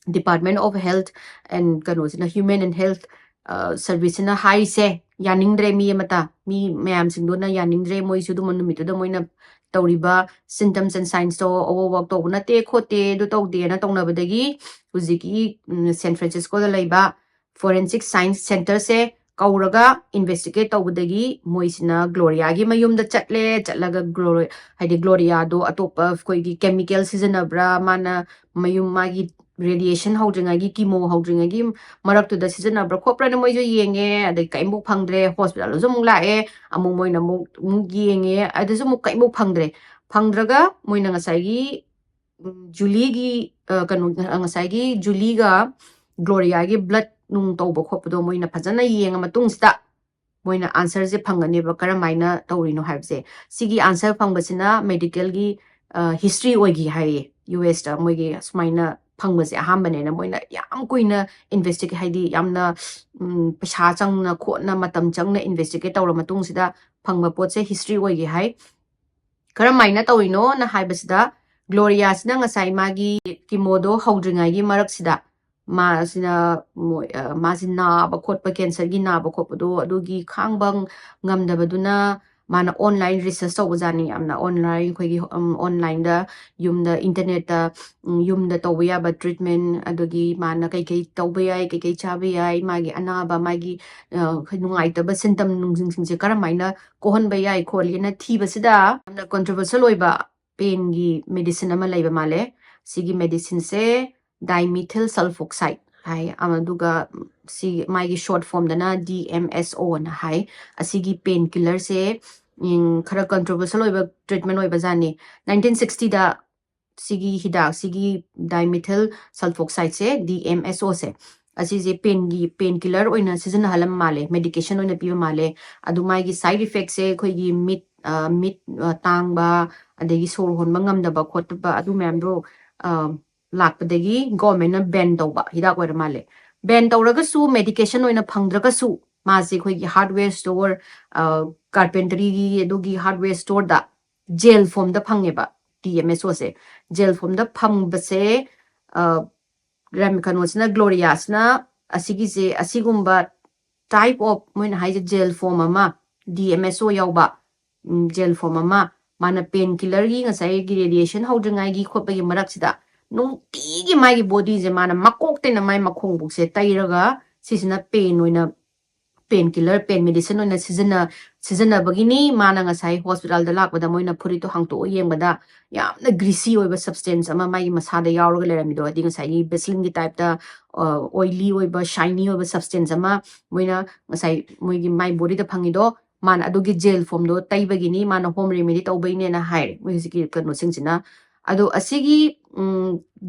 Department of Health and ꯀꯩꯅꯣꯁꯤꯅ, Human and Health Serviceꯁꯤꯅ ꯍꯥꯏꯔꯤꯁꯦ, ꯌꯥꯅꯤꯡꯗ꯭ꯔꯦ ꯃꯤ ꯑꯃꯇ, ꯃꯤ ꯃꯌꯥꯝꯁꯤꯡꯗꯨꯅ ꯌꯥꯅꯤꯡꯗ꯭ꯔꯦ꯫ ꯃꯣꯏꯁꯨ ꯑꯗꯨꯝꯕ ꯅꯨꯃꯤꯠꯇꯨꯗ ꯃꯣꯏꯅ ꯇꯧꯔꯤꯕ ꯁꯤꯝꯇꯝꯁ ꯑꯦꯟ ꯁꯥꯏꯟꯁꯇꯣ ꯑꯣꯚꯔꯋꯥꯛ ꯇꯧꯕ ꯅꯠꯇꯦ ꯈꯣꯠꯇꯦ, ꯑꯗꯨ ꯇꯧꯗꯦꯅ ꯇꯧꯅꯕꯗꯒꯤ ꯍꯧꯖꯤꯛꯀꯤ, ꯎꯝ, ꯁꯦꯟ ꯐ꯭ꯔꯥꯟꯁꯤꯁꯀꯣꯗ ꯂꯩꯕ ꯐꯣꯔꯦꯟꯁꯤꯛ ꯁꯥꯏꯟꯁ ꯁꯦꯟꯇꯔꯁꯦ ꯀꯧꯔꯒ ꯏꯟꯚꯦꯁꯇꯤꯒꯦꯠ ꯇꯧꯕꯗꯒꯤ ꯃꯣꯏꯁꯤꯅ ꯒ꯭ꯂꯣꯔꯤꯌꯥꯒꯤ ꯃꯌꯨꯝꯗ ꯆꯠꯂꯦ꯫ ꯆꯠꯂꯒ ꯒ꯭ꯂꯣꯔꯤ-, ꯍꯥꯏꯗꯤ ꯒ꯭ꯂꯣꯔꯤꯌꯥꯗꯣ ꯑꯇꯣꯞꯄ ꯑꯩꯈꯣꯏꯒꯤ ꯀꯦꯃꯤꯀꯦꯜ ꯁꯤꯖꯤꯟꯅꯕ꯭ꯔꯥ, ꯃꯥꯅ ꯃꯌꯨꯝ, ꯃꯥꯒꯤ ꯔꯦꯗꯤꯌꯦꯁꯟ ꯍꯧꯗ꯭ꯔꯤꯉꯩꯒꯤ, ꯀꯤꯃꯣ ꯍꯧꯗ꯭ꯔꯤꯉꯩꯒꯤ ꯃꯔꯛꯇꯨꯗ ꯁꯤꯖꯤꯟꯅꯕ꯭ꯔꯥ ꯈꯣꯠꯄ꯭ꯔꯥꯅ ꯃꯣꯏꯁꯨ ꯌꯦꯡꯉꯦ꯫ ꯑꯗꯩ ꯀꯔꯤꯝꯐꯥꯎ ꯐꯪꯗ꯭ꯔꯦ꯫ ꯍꯣꯁꯄꯤꯇꯥꯜꯗꯁꯨ ꯑꯃꯨꯛ ꯂꯥꯛꯑꯦ, ꯑꯃꯨꯛ ꯃꯣꯏꯅ ꯑꯃꯨꯛ, ꯑꯃꯨꯛ ꯌꯦꯡꯉꯦ, ꯑꯗꯨꯁꯨ ꯑꯃꯨꯛ ꯀꯔꯤꯝꯐꯥꯎ ꯐꯪꯗ꯭ꯔꯦ꯫ ꯐꯪꯗ꯭ꯔꯒ ꯃꯣꯏꯅ ꯉꯁꯥꯏꯒꯤ, ꯎꯝ, ꯖꯨꯂꯤꯒꯤ, ꯑ, ꯀꯩꯅꯣ, ꯉꯁꯥꯏꯒꯤ ꯖꯨꯂꯤꯒ ꯒ꯭ꯂꯣꯔꯤꯌꯥꯒꯤ ꯕ꯭ꯂꯠ ꯅꯨꯡ ꯇꯧꯕ ꯈꯣꯠꯄꯗꯣ ꯃꯣꯏꯅ ꯐꯖꯅ ꯌꯦꯡꯉ ꯃꯇꯨꯡꯁꯤꯗ ꯃꯣꯏꯅ ꯑꯟꯁꯔꯁꯦ ꯐꯪꯒꯅꯦꯕ, ꯀꯔꯝꯍꯥꯏꯅ ꯇꯧꯔꯤꯅꯣ ꯍꯥꯏꯕꯁꯦ꯫ ꯁꯤꯒꯤ ꯑꯟꯁꯔ ꯐꯪꯕꯁꯤꯅ ꯃꯦꯗꯤꯀꯦꯜꯒꯤ, ꯑ, ꯍꯤꯁꯇ꯭ꯔꯤ ꯑꯣꯏꯈꯤ ꯍꯥꯏꯌꯦ꯫ ꯌꯨ ꯑꯦꯁꯇ ꯃꯣꯏꯒꯤ ꯁꯨꯃꯥꯏꯅ ꯐꯪꯕꯁꯦ ꯑꯍꯥꯟꯕꯅꯦꯅ ꯃꯣꯏꯅ ꯌꯥꯝ ꯀꯨꯏꯅ ꯏꯟꯚꯦꯁꯇꯤꯒꯦꯠ, ꯍꯥꯏꯗꯤ ꯌꯥꯝꯅ, ꯎꯝ, ꯄꯩꯁꯥ ꯆꯪꯅ ꯈꯣꯠꯅ ꯃꯇꯝ ꯆꯪꯅ ꯏꯟꯚꯦꯁꯇꯤꯒꯦꯠ ꯇꯧꯔ ꯃꯇꯨꯡꯁꯤꯗ ꯐꯪꯕ ꯄꯣꯠꯁꯦ ꯍꯤꯁꯇ꯭ꯔꯤ ꯑꯣꯏꯒꯦ ꯍꯥꯏ꯫ ꯀꯔꯝꯍꯥꯏꯅ ꯇꯧꯔꯤꯅꯣꯅ ꯍꯥꯏꯕꯁꯤꯗ, ꯒ꯭ꯂꯣꯔꯤꯌꯥꯁꯤꯅ ꯉꯁꯥꯏ ꯃꯥꯒꯤ ꯀꯤꯃꯣꯗꯣ ꯍꯧꯗ꯭ꯔꯤꯉꯩꯒꯤ ꯃꯔꯛꯁꯤꯗ ꯃꯥꯁꯤꯅ ꯃꯣꯏ-, ꯑ, ꯃꯥꯁꯤ ꯅꯥꯕ ꯈꯣꯠꯄ, ꯀꯦꯟꯁꯔꯒꯤ ꯅꯥꯕ ꯈꯣꯠꯄꯗꯣ ꯑꯗꯨꯒꯤ ꯈꯥꯡꯕ ꯉꯝꯗꯕꯗꯨꯅ ꯃꯥꯅ ꯑꯣꯟꯂꯥꯏꯟ ꯔꯤꯁꯔꯁ ꯇꯧꯕꯖꯥꯠꯅꯤ꯫ ꯌꯥꯝꯅ ꯑꯣꯟꯂꯥꯏꯟ, ꯑꯩꯈꯣꯏꯒꯤ, ꯎꯝ, ꯑꯣꯟꯂꯥꯏꯟꯗ ꯌꯨꯝꯗ ꯏꯟꯇꯔꯅꯦꯠꯇ, ꯎꯝ, ꯌꯨꯝꯗ ꯇꯧꯕ ꯌꯥꯕ ꯇ꯭ꯔꯤꯠꯃꯦꯟ, ꯑꯗꯨꯒꯤ ꯃꯥꯅ ꯀꯩꯀꯩ ꯇꯧꯕ ꯌꯥꯏ, ꯀꯩꯀꯩ ꯆꯥꯕ ꯌꯥꯏ, ꯃꯥꯒꯤ ꯑꯅꯥꯕ, ꯃꯥꯒꯤ, ꯑ, ꯅꯨꯡꯉꯥꯏꯇꯕ ꯁꯤꯟꯇꯝ ꯅꯨꯡꯁꯤꯡꯁꯤꯡꯁꯦ ꯀꯔꯝꯍꯥꯏꯅ ꯀꯣꯛꯍꯟꯕ ꯌꯥꯏ ꯈꯣꯠꯂꯤꯅ ꯊꯤꯕꯁꯤꯗ ꯌꯥꯝꯅ ꯀꯣꯟꯇ꯭ꯔꯣꯚꯔꯁꯤꯌꯦꯜ ꯑꯣꯏꯕ ꯄꯦꯟꯒꯤ ꯃꯦꯗꯤꯁꯤꯟ ꯑꯃ ꯂꯩꯕ ꯃꯥꯜꯂꯦ꯫ ꯁꯤꯒꯤ ꯃꯦꯗꯤꯁꯤꯟꯁꯦ ꯗꯥꯏꯃꯤꯊꯤꯜ ꯁꯜꯐꯣꯛꯁꯥꯏꯠ ꯍꯥꯏ꯫ ꯑꯗꯨꯒ ꯁꯤ ꯃꯥꯒꯤ ꯁꯣꯔꯠ ꯐꯣꯝꯗꯅ ꯗꯤ ꯑꯦꯝ ꯑꯦꯁ ꯑꯣꯅ ꯍꯥꯏ꯫ ꯑꯁꯤꯒꯤ ꯄꯦꯟ ꯀꯤꯂꯔꯁꯦ, ꯎꯝ, ꯈꯔ ꯀꯟꯇ꯭ꯔꯣꯚꯔꯁꯤꯌꯦꯜ ꯑꯣꯏꯕ ꯇ꯭ꯔꯤꯠꯃꯦꯟ ꯑꯣꯏꯕꯖꯥꯠꯅꯤ꯫ ꯅꯥꯏꯟꯇꯤꯟ ꯁꯤꯛꯁꯇꯤꯗ ꯁꯤꯒꯤ ꯍꯤꯗꯥꯛ, ꯁꯤꯒꯤ ꯗꯥꯏꯃꯤꯊꯤꯜ ꯁꯜꯐꯣꯛꯁꯥꯏꯠꯁꯦ, ꯗꯤ ꯑꯦꯝ ꯑꯦꯁ ꯑꯣꯁꯦ, ꯑꯁꯤꯁꯦ ꯄꯦꯟꯒꯤ, ꯄꯦꯟ ꯀꯤꯂꯔ ꯑꯣꯏꯅ ꯁꯤꯖꯤꯟꯅꯍꯜꯂꯝ ꯃꯥꯜꯂꯦ, ꯃꯦꯗꯤꯀꯦꯁꯟ ꯑꯣꯏꯅ ꯄꯤꯕ ꯃꯥꯜꯂꯦ꯫ ꯑꯗꯨ ꯃꯥꯒꯤ ꯁꯥꯏꯠ ꯏꯐꯦꯛꯁꯦ ꯑꯩꯈꯣꯏꯒꯤ ꯃꯤꯠ, ꯑ, ꯃꯤꯠ, ꯑ, ꯇꯥꯡꯕ, ꯑꯗꯒꯤ ꯁꯣꯔ ꯍꯣꯟꯕ ꯉꯝꯗꯕ ꯈꯣꯠꯇꯕ, ꯑꯗꯨ ꯃꯌꯥꯝꯗꯣ, ꯑ, ꯂꯥꯛꯄꯗꯒꯤ ꯒꯣꯔꯃꯦꯟꯅ ꯕꯦꯟ ꯇꯧꯕ ꯍꯤꯗꯥꯛ ꯑꯣꯏꯔ ꯃꯥꯜꯂꯦ꯫ ꯕꯦꯟ ꯇꯧꯔꯒꯁꯨ, ꯃꯦꯗꯤꯀꯦꯁꯟ ꯑꯣꯏꯅ ꯐꯪꯗ꯭ꯔꯒꯁꯨ, ꯃꯥꯁꯦ ꯑꯩꯈꯣꯏꯒꯤ ꯍꯥꯔꯗꯋꯦꯌꯔ ꯁ꯭ꯇꯣꯔ, ꯑ, ꯀꯥꯔꯄꯦꯟꯇꯔꯤꯒꯤ ꯑꯗꯨꯒꯤ ꯍꯥꯔꯗꯋꯦꯌꯔ ꯁ꯭ꯇꯣꯔꯗ ꯖꯦꯜ ꯐꯣꯝꯗ ꯐꯪꯉꯦꯕ, ꯗꯤ ꯑꯦꯝ ꯑꯦꯁ ꯑꯣꯁꯦ꯫ ꯖꯦꯜ ꯐꯣꯝꯗ ꯐꯪꯕꯁꯦ, ꯑ, ꯔꯦꯝ-, ꯀꯩꯅꯣꯁꯤꯅ, ꯒ꯭ꯂꯣꯔꯤꯌꯥꯁꯤꯅ ꯑꯁꯤꯒꯤꯁꯦ, ꯑꯁꯤꯒꯨꯝꯕ ꯇꯥꯏꯞ ꯑꯣꯐ, ꯃꯣꯏꯅ ꯍꯥꯏꯁꯦ ꯖꯦꯜ ꯐꯣꯝ ꯑꯃ, ꯗꯤ ꯑꯦꯝ ꯑꯦꯁ ꯑꯣ ꯌꯥꯎꯕ, ꯎꯝ, ꯖꯦꯜ ꯐꯣꯝ ꯑꯃ, ꯃꯥꯅ ꯄꯦꯟ ꯀꯤꯂꯔꯒꯤ ꯉꯁꯥꯏꯒꯤ ꯔꯦꯗꯤꯌꯦꯁꯟ ꯍꯧꯗ꯭ꯔꯤꯉꯩꯒꯤ ꯈꯣꯠꯄꯒꯤ ꯃꯔꯛꯁꯤꯗ ꯅꯨꯡꯇꯤꯒꯤ ꯃꯥꯒꯤ ꯕꯣꯗꯤꯁꯦ ꯃꯥꯅ ꯃꯀꯣꯛꯇꯩꯅ ꯃꯥꯏ ꯃꯈꯣꯡꯕꯨꯛꯁꯦ ꯇꯩꯔꯒ, ꯁꯤꯁꯤꯅ ꯄꯦꯟ ꯑꯣꯏꯅ, ꯄꯦꯟ ꯀꯤꯂꯔ, ꯄꯦꯟ ꯃꯦꯗꯤꯁꯤꯟ ꯑꯣꯏꯅ ꯁꯤꯖꯤꯟꯅ-, ꯁꯤꯖꯤꯟꯅꯕꯒꯤꯅꯤ꯫ ꯃꯥꯅ ꯉꯁꯥꯏ ꯍꯣꯁꯄꯤꯇꯥꯜꯗ ꯂꯥꯛꯄꯗ ꯃꯣꯏꯅ ꯐꯨꯔꯤꯠꯇꯣ ꯍꯥꯡꯇꯣꯛꯑ ꯌꯦꯡꯕꯗ ꯌꯥꯝꯅ ꯒ꯭ꯔꯤꯁꯤ ꯑꯣꯏꯕ ꯁꯕꯁꯇꯦꯟꯁ ꯑꯃ ꯃꯥꯒꯤ ꯃꯁꯥꯗ ꯌꯥꯎꯔꯒ ꯂꯩꯔꯝꯃꯤꯗꯣ, ꯍꯥꯏꯗꯤ ꯉꯁꯥꯏꯒꯤ ꯕꯦꯁꯂꯤꯟꯒꯤ ꯇꯥꯏꯞꯇ, ꯑ, ꯑꯣꯏꯂꯤ ꯑꯣꯏꯕ, ꯁꯥꯏꯅꯤ ꯑꯣꯏꯕ ꯁꯕꯁꯇꯦꯟꯁ ꯑꯃ ꯃꯣꯏꯅ ꯉꯁꯥꯏ ꯃꯣꯏꯒꯤ ꯃꯥꯏ ꯕꯣꯗꯤꯗ ꯐꯪꯉꯤꯗꯣ, ꯃꯥꯅ ꯑꯗꯨꯒꯤ ꯖꯦꯜ ꯐꯣꯝꯗꯣ ꯇꯩꯕꯒꯤꯅꯤ, ꯃꯥꯅ ꯍꯣꯝ ꯔꯦꯃꯦꯗꯤ ꯇꯧꯕꯩꯅꯦꯅ ꯍꯥꯏꯔꯦ ꯃꯣꯏ ꯍꯧꯖꯤꯛꯀꯤ ꯀꯩꯅꯣꯁꯤꯡꯁꯤꯅ꯫ ꯑꯗꯣ ꯑꯁꯤꯒꯤ, ꯎꯝ,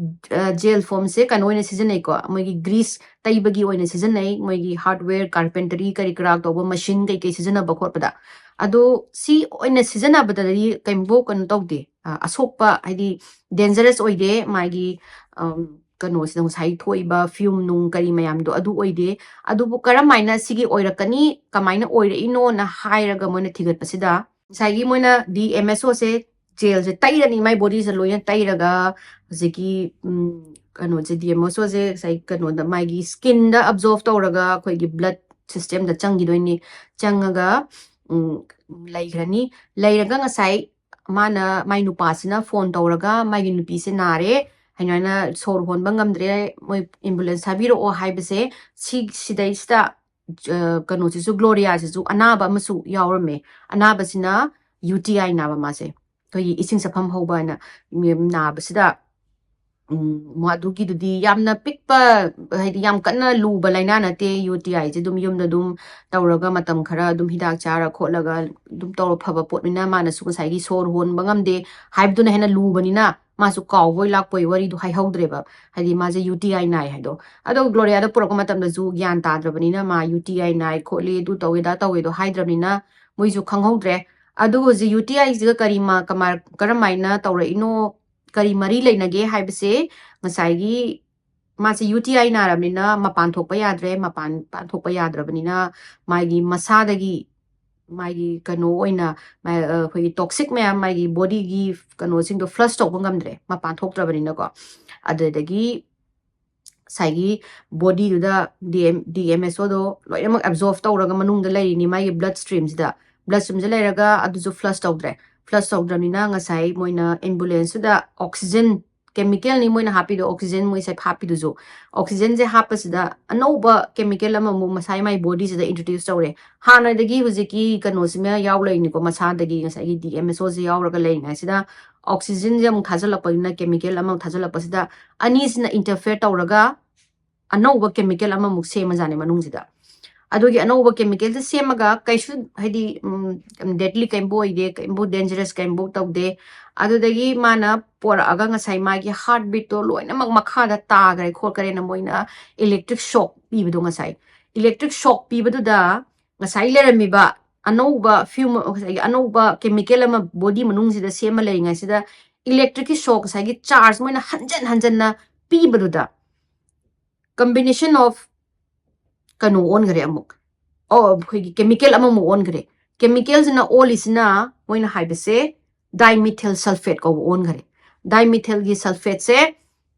ꯑ, ꯖꯦꯜ ꯐꯣꯝꯁꯦ ꯀꯩꯅꯣ ꯑꯣꯏꯅ ꯁꯤꯖꯤꯟꯅꯩꯀꯣ, ꯃꯣꯏꯒꯤ ꯒ꯭ꯔꯤꯁ ꯇꯩꯕꯒꯤ ꯑꯣꯏꯅ ꯁꯤꯖꯤꯟꯅꯩ, ꯃꯣꯏꯒꯤ ꯍꯥꯔꯗꯋꯦꯌꯔ, ꯀꯥꯔꯄꯦꯟꯇꯔꯤ ꯀꯔꯤ ꯀꯔꯥ ꯇꯧꯕ ꯃꯦꯁꯤꯟ ꯀꯩꯀꯩ ꯁꯤꯖꯤꯟꯅꯕ ꯈꯣꯠꯄꯗ꯫ ꯑꯗꯣ ꯁꯤ ꯑꯣꯏꯅ ꯁꯤꯖꯤꯟꯅꯕꯗꯗꯤ ꯀꯩꯝꯕꯨ ꯀꯩꯅꯣ ꯇꯧꯗꯦ, ꯑ, ꯑꯁꯣꯛꯄ ꯍꯥꯏꯗꯤ ꯗꯦꯟꯖꯔꯁ ꯑꯣꯏꯗꯦ꯫ ꯃꯥꯒꯤ, ꯑꯝ, ꯀꯩꯅꯣꯁꯤꯗ ꯉꯁꯥꯏ ꯊꯣꯛꯏꯕ fume ꯅꯨꯡ ꯀꯔꯤ ꯃꯌꯥꯝꯗꯣ ꯑꯗꯨ ꯑꯣꯏꯗꯦ꯫ ꯑꯗꯨꯕꯨ ꯀꯔꯝꯍꯥꯏꯅ ꯁꯤꯒꯤ ꯑꯣꯏꯔꯛꯀꯅꯤ, ꯀꯃꯥꯏꯅ ꯑꯣꯏꯔꯛꯏꯅꯣꯅ ꯍꯥꯏꯔꯒ ꯃꯣꯏꯅ ꯊꯤꯒꯠꯄꯁꯤꯗ, ꯉꯁꯥꯏꯒꯤ ꯃꯣꯏꯅ ꯗꯤ ꯑꯦꯝ ꯑꯦꯁ ꯑꯣꯁꯦ ꯖꯦꯜꯁꯦ ꯇꯩꯔꯅꯤ, ꯃꯥꯏ ꯕꯣꯗꯤꯁꯦ ꯂꯣꯏꯅ ꯇꯩꯔꯒ ꯍꯧꯖꯤꯛꯀꯤ ꯎꯝ, ꯀꯩꯅꯣꯁꯦ, ꯗꯤ ꯑꯦꯝ ꯑꯦꯁ ꯑꯣꯁꯦ ꯉꯁꯥꯏ ꯀꯩꯅꯣꯗ ꯃꯥꯒꯤ ꯁ꯭ꯀꯤꯟꯗ ꯑꯦꯕꯖꯣꯔꯕ ꯇꯧꯔꯒ ꯑꯩꯈꯣꯏꯒꯤ ꯕ꯭ꯂꯠ ꯁꯤꯁꯇꯦꯝꯗ ꯆꯪꯈꯤꯗꯣꯏꯅꯤ꯫ ꯆꯪꯉꯒ ꯎꯝ, ꯂꯩꯈ꯭ꯔꯅꯤ꯫ ꯂꯩꯔꯒ ꯉꯁꯥꯏ ꯃꯥꯅ, ꯃꯥꯏ ꯅꯨꯄꯥꯁꯤꯅ ꯐꯣꯟ ꯇꯧꯔꯒ ꯃꯥꯒꯤ ꯅꯨꯄꯤꯁꯦ ꯅꯥꯔꯦ, ꯍꯥꯏꯅ ꯁꯣꯔ ꯍꯣꯟꯕ ꯉꯝꯗ꯭ꯔꯦ, ꯃꯣꯏ ꯑꯦꯝꯕꯨꯂꯦꯟꯁ ꯊꯥꯕꯤꯔꯛꯑꯣ ꯍꯥꯏꯕꯁꯦ, ꯁꯤ ꯁꯤꯗꯩꯁꯤꯗ ꯑ, ꯀꯩꯅꯣꯁꯤꯁꯨ, ꯒ꯭ꯂꯣꯔꯤꯌꯥꯁꯤꯁꯨ ꯑꯅꯥꯕ ꯑꯃꯁꯨ ꯌꯥꯎꯔꯝꯃꯦ꯫ ꯑꯅꯥꯕꯁꯤꯅ ꯌꯨ ꯇꯤ ꯑꯥꯏ ꯅꯥꯕ ꯃꯥꯁꯦ꯫ ꯑꯩꯈꯣꯏꯒꯤ ꯏꯁꯤꯡ ꯆꯠꯐꯝ ꯍꯧꯕ ꯍꯥꯏꯅ ꯅꯥꯕꯁꯤꯗ ꯎꯝ, ꯃꯗꯨꯒꯤꯗꯨꯗꯤ ꯌꯥꯝꯅ ꯄꯤꯛꯄ, ꯍꯥꯏꯗꯤ ꯌꯥꯝ ꯀꯟꯅ ꯂꯨꯕ ꯂꯥꯏꯅꯥ ꯅꯠꯇꯦ꯫ ꯌꯨ ꯇꯤ ꯑꯥꯏꯁꯦ ꯑꯗꯨꯝ ꯌꯨꯝꯗ ꯑꯗꯨꯝ ꯇꯧꯔꯒ ꯃꯇꯝ ꯈꯔ ꯑꯗꯨꯝ ꯍꯤꯗꯥꯛ ꯆꯥꯔ ꯈꯣꯠꯂꯒ ꯑꯗꯨꯝ ꯇꯧꯔ ꯐꯕ ꯄꯣꯠꯅꯤꯅ, ꯃꯥꯅꯁꯨ ꯉꯁꯥꯏꯒꯤ ꯁꯣꯔ ꯍꯣꯟꯕ ꯉꯝꯗꯦ ꯍꯥꯏꯕꯗꯨꯅ ꯍꯦꯟꯅ ꯂꯨꯕꯅꯤꯅ ꯃꯥꯁꯨ ꯀꯥꯎꯕꯣꯏ ꯂꯥꯛꯄꯣꯏ ꯋꯥꯔꯤꯗꯣ ꯍꯥꯏꯍꯧꯗ꯭ꯔꯦꯕ꯫ ꯍꯥꯏꯗꯤ ꯃꯥꯁꯦ ꯌꯨ ꯇꯤ ꯑꯥꯏ ꯅꯥꯏ ꯍꯥꯏꯗꯣ꯫ ꯑꯗꯣ ꯒ꯭ꯂꯣꯔꯤꯌꯥꯗ ꯄꯨꯔꯛꯄ ꯃꯇꯝꯗꯁꯨ ꯒ꯭ꯌꯥꯟ ꯇꯥꯗ꯭ꯔꯕꯅꯤꯅ ꯃꯥ ꯌꯨ ꯇꯤ ꯑꯥꯏ ꯅꯥꯏ ꯈꯣꯠꯂꯤ, ꯑꯗꯨ ꯇꯧꯋꯦ, ꯑꯗꯥ ꯇꯧꯋꯦꯗꯣ ꯍꯥꯏꯗ꯭ꯔꯕꯅꯤꯅ ꯃꯣꯏꯁꯨ ꯈꯪꯍꯧꯗ꯭ꯔꯦ꯫ ꯑꯗꯨꯒ ꯍꯧꯖꯤꯛ ꯌꯨ ꯇꯤ ꯑꯥꯏꯁꯤꯒ ꯀꯔꯤ ꯃ-, ꯀꯃꯥꯏ-, ꯀꯔꯝꯍꯥꯏꯅ ꯇꯧꯔꯛꯏꯅꯣ, ꯀꯔꯤ ꯃꯔꯤ ꯂꯩꯅꯒꯦ ꯍꯥꯏꯕꯁꯦ ꯉꯁꯥꯏꯒꯤ ꯃꯥꯁꯦ ꯌꯨ ꯇꯤ ꯑꯥꯏ ꯅꯥꯔꯕꯅꯤꯅ ꯃꯄꯥꯟ ꯊꯣꯛꯄ ꯌꯥꯗ꯭ꯔꯦ꯫ ꯃꯄꯥꯟ, ꯃꯄꯥꯟ ꯊꯣꯛꯄ ꯌꯥꯗ꯭ꯔꯕꯅꯤꯅ ꯃꯥꯒꯤ ꯃꯁꯥꯗꯒꯤ ꯃꯥꯒꯤ ꯀꯩꯅꯣ ꯑꯣꯏꯅ ꯃꯥ-, ꯑ, ꯑꯩꯈꯣꯏꯒꯤ ꯇꯣꯛꯁꯤꯛ ꯃꯌꯥꯝ ꯃꯥꯒꯤ ꯕꯣꯗꯤꯒꯤ ꯀꯩꯅꯣꯁꯤꯡꯗꯣ ꯐ꯭ꯂꯁ ꯇꯧꯕ ꯉꯝꯗ꯭ꯔꯦ, ꯃꯄꯥꯟ ꯊꯣꯛꯇ꯭ꯔꯕꯅꯤꯅꯀꯣ꯫ ꯑꯗꯨꯗꯒꯤ ꯉꯁꯥꯏꯒꯤ ꯕꯣꯗꯤꯗꯨꯗ ꯗꯤ ꯑꯦꯝ, ꯗꯤ ꯑꯦꯝ ꯑꯦꯁ ꯑꯣꯗꯣ ꯂꯣꯏꯅꯃꯛ ꯑꯦꯕꯖꯣꯔꯕ ꯇꯧꯔꯒ ꯃꯅꯨꯡꯗ ꯂꯩꯔꯤꯅꯤ ꯃꯥꯒꯤ ꯕ꯭ꯂꯗ ꯁ꯭ꯇ꯭ꯔꯤꯝꯁꯤꯗ꯫ ꯕ꯭ꯂꯗ ꯁ꯭ꯇ꯭ꯔꯤꯝꯁꯦ ꯂꯩꯔꯒ ꯑꯗꯨꯁꯨ ꯐ꯭ꯂꯁ ꯇꯧꯗ꯭ꯔꯦ꯫ ꯐ꯭ꯂꯁ ꯇꯧꯗ꯭ꯔꯕꯅꯤꯅ ꯉꯁꯥꯏ ꯃꯣꯏꯅ ꯑꯦꯝꯕꯨꯂꯦꯟꯁꯇꯨꯗ ꯑꯣꯛꯁꯤꯖꯟ, ꯀꯦꯃꯤꯀꯦꯜꯅꯤ ꯃꯣꯏꯅ ꯍꯥꯞꯄꯤꯗꯣ, ꯑꯣꯛꯁꯤꯖꯟ ꯃꯣꯏꯁꯦ ꯍꯥꯞꯄꯤꯗꯨꯁꯨ꯫ ꯑꯣꯛꯁꯤꯖꯟꯁꯦ ꯍꯥꯞꯄꯁꯤꯗ ꯑꯅꯧꯕ ꯀꯦꯃꯤꯀꯦꯜ ꯑꯃꯃꯨꯛ ꯃꯁꯥꯏ ꯃꯥꯏ ꯕꯣꯗꯤꯁꯤꯗ ꯏꯟꯇ꯭ꯔꯣꯗ꯭ꯌꯨꯁ ꯇꯧꯔꯦ꯫ ꯍꯥꯟꯅꯗꯒꯤ ꯍꯧꯖꯤꯛꯀꯤ ꯀꯩꯅꯣꯁꯤꯃ ꯌꯥꯎ ꯂꯩꯔꯤꯅꯤꯀꯣ, ꯃꯁꯥꯗꯒꯤ ꯉꯁꯥꯏꯒꯤ ꯗꯤ ꯑꯦꯝ ꯑꯦꯁ ꯑꯣꯁꯦ ꯌꯥꯎꯔꯒ ꯂꯩꯔꯤꯉꯩꯁꯤꯗ ꯑꯣꯛꯁꯤꯖꯟꯁꯦ ꯑꯃꯨꯛ ꯊꯥꯖꯤꯜꯂꯛꯄꯅꯤꯅ, ꯀꯦꯃꯤꯀꯦꯜ ꯑꯃ ꯊꯥꯖꯤꯜꯂꯛꯄꯁꯤꯗ ꯑꯅꯤꯁꯤꯅ ꯏꯟꯇꯔꯐꯤꯌꯔ ꯇꯧꯔꯒ ꯑꯅꯧꯕ ꯀꯦꯃꯤꯀꯦꯜ ꯑꯃꯃꯨꯛ ꯁꯦꯝꯃꯖꯥꯠꯅꯦ ꯃꯅꯨꯡꯁꯤꯗ꯫ ꯑꯗꯨꯒꯤ ꯑꯅꯧꯕ ꯀꯦꯃꯤꯀꯦꯜꯁꯦ ꯁꯦꯝꯃꯒ ꯀꯩꯁꯨ, ꯍꯥꯏꯗꯤ, ꯎꯝ, ꯗꯦꯗꯂꯤ ꯀꯩꯝꯕꯨ ꯑꯣꯏꯗꯦ, ꯀꯩꯝꯕꯨ ꯗꯦꯟꯖꯔꯁ ꯀꯩꯝꯕꯨ ꯇꯧꯗꯦ꯫ ꯑꯗꯨꯗꯒꯤ ꯃꯥꯅ ꯄꯣꯔꯛꯑꯒ ꯉꯁꯥꯏ ꯃꯥꯒꯤ ꯍꯥꯔꯠ ꯕꯤꯠꯇꯣ ꯂꯣꯏꯅꯃꯛ ꯃꯈꯥꯗ ꯇꯥꯈ꯭ꯔꯦ ꯈꯣꯠꯈ꯭ꯔꯦꯅ ꯃꯣꯏꯅ ꯏꯂꯦꯛꯇ꯭ꯔꯤꯛ ꯁꯣꯛ ꯄꯤꯕꯗꯣ, ꯉꯁꯥꯏ ꯏꯂꯦꯛꯇ꯭ꯔꯤꯛ ꯁꯣꯛ ꯄꯤꯕꯗꯨꯗ ꯉꯁꯥꯏ ꯂꯩꯔꯝꯃꯤꯕ ꯑꯅꯧꯕ ꯐ꯭ꯌꯨꯝ, ꯉꯁꯥꯏꯒꯤ ꯑꯅꯧꯕ ꯀꯦꯃꯤꯀꯦꯜ ꯑꯃ ꯕꯣꯗꯤ ꯃꯅꯨꯡꯁꯤꯗ ꯁꯦꯝꯃ ꯂꯩꯔꯤꯉꯩꯁꯤꯗ ꯏꯂꯦꯛꯇ꯭ꯔꯤꯛꯀꯤ ꯁꯣꯛ ꯉꯁꯥꯏꯒꯤ ꯆꯥꯔꯖ ꯃꯣꯏꯅ ꯍꯟꯖꯟ ꯍꯟꯖꯟꯅ ꯄꯤꯕꯗꯨꯗ combination of ꯀꯩꯅꯣ ꯑꯣꯟꯈ꯭ꯔꯦ ꯑꯃꯨꯛ꯫ ꯑꯣ, ꯑꯩꯈꯣꯏꯒꯤ chemical ꯑꯃꯃꯨꯛ ꯑꯣꯟꯈ꯭ꯔꯦ꯫ Chemicalꯁꯤꯅ ꯑꯣꯜꯂꯤꯁꯤꯅ ꯃꯣꯏꯅ ꯍꯥꯏꯕꯁꯦ dimethyl sulfate ꯀꯧꯕ ꯑꯣꯟꯈ꯭ꯔꯦ꯫ Dimethyl ꯒꯤ sulfate ꯁꯦ,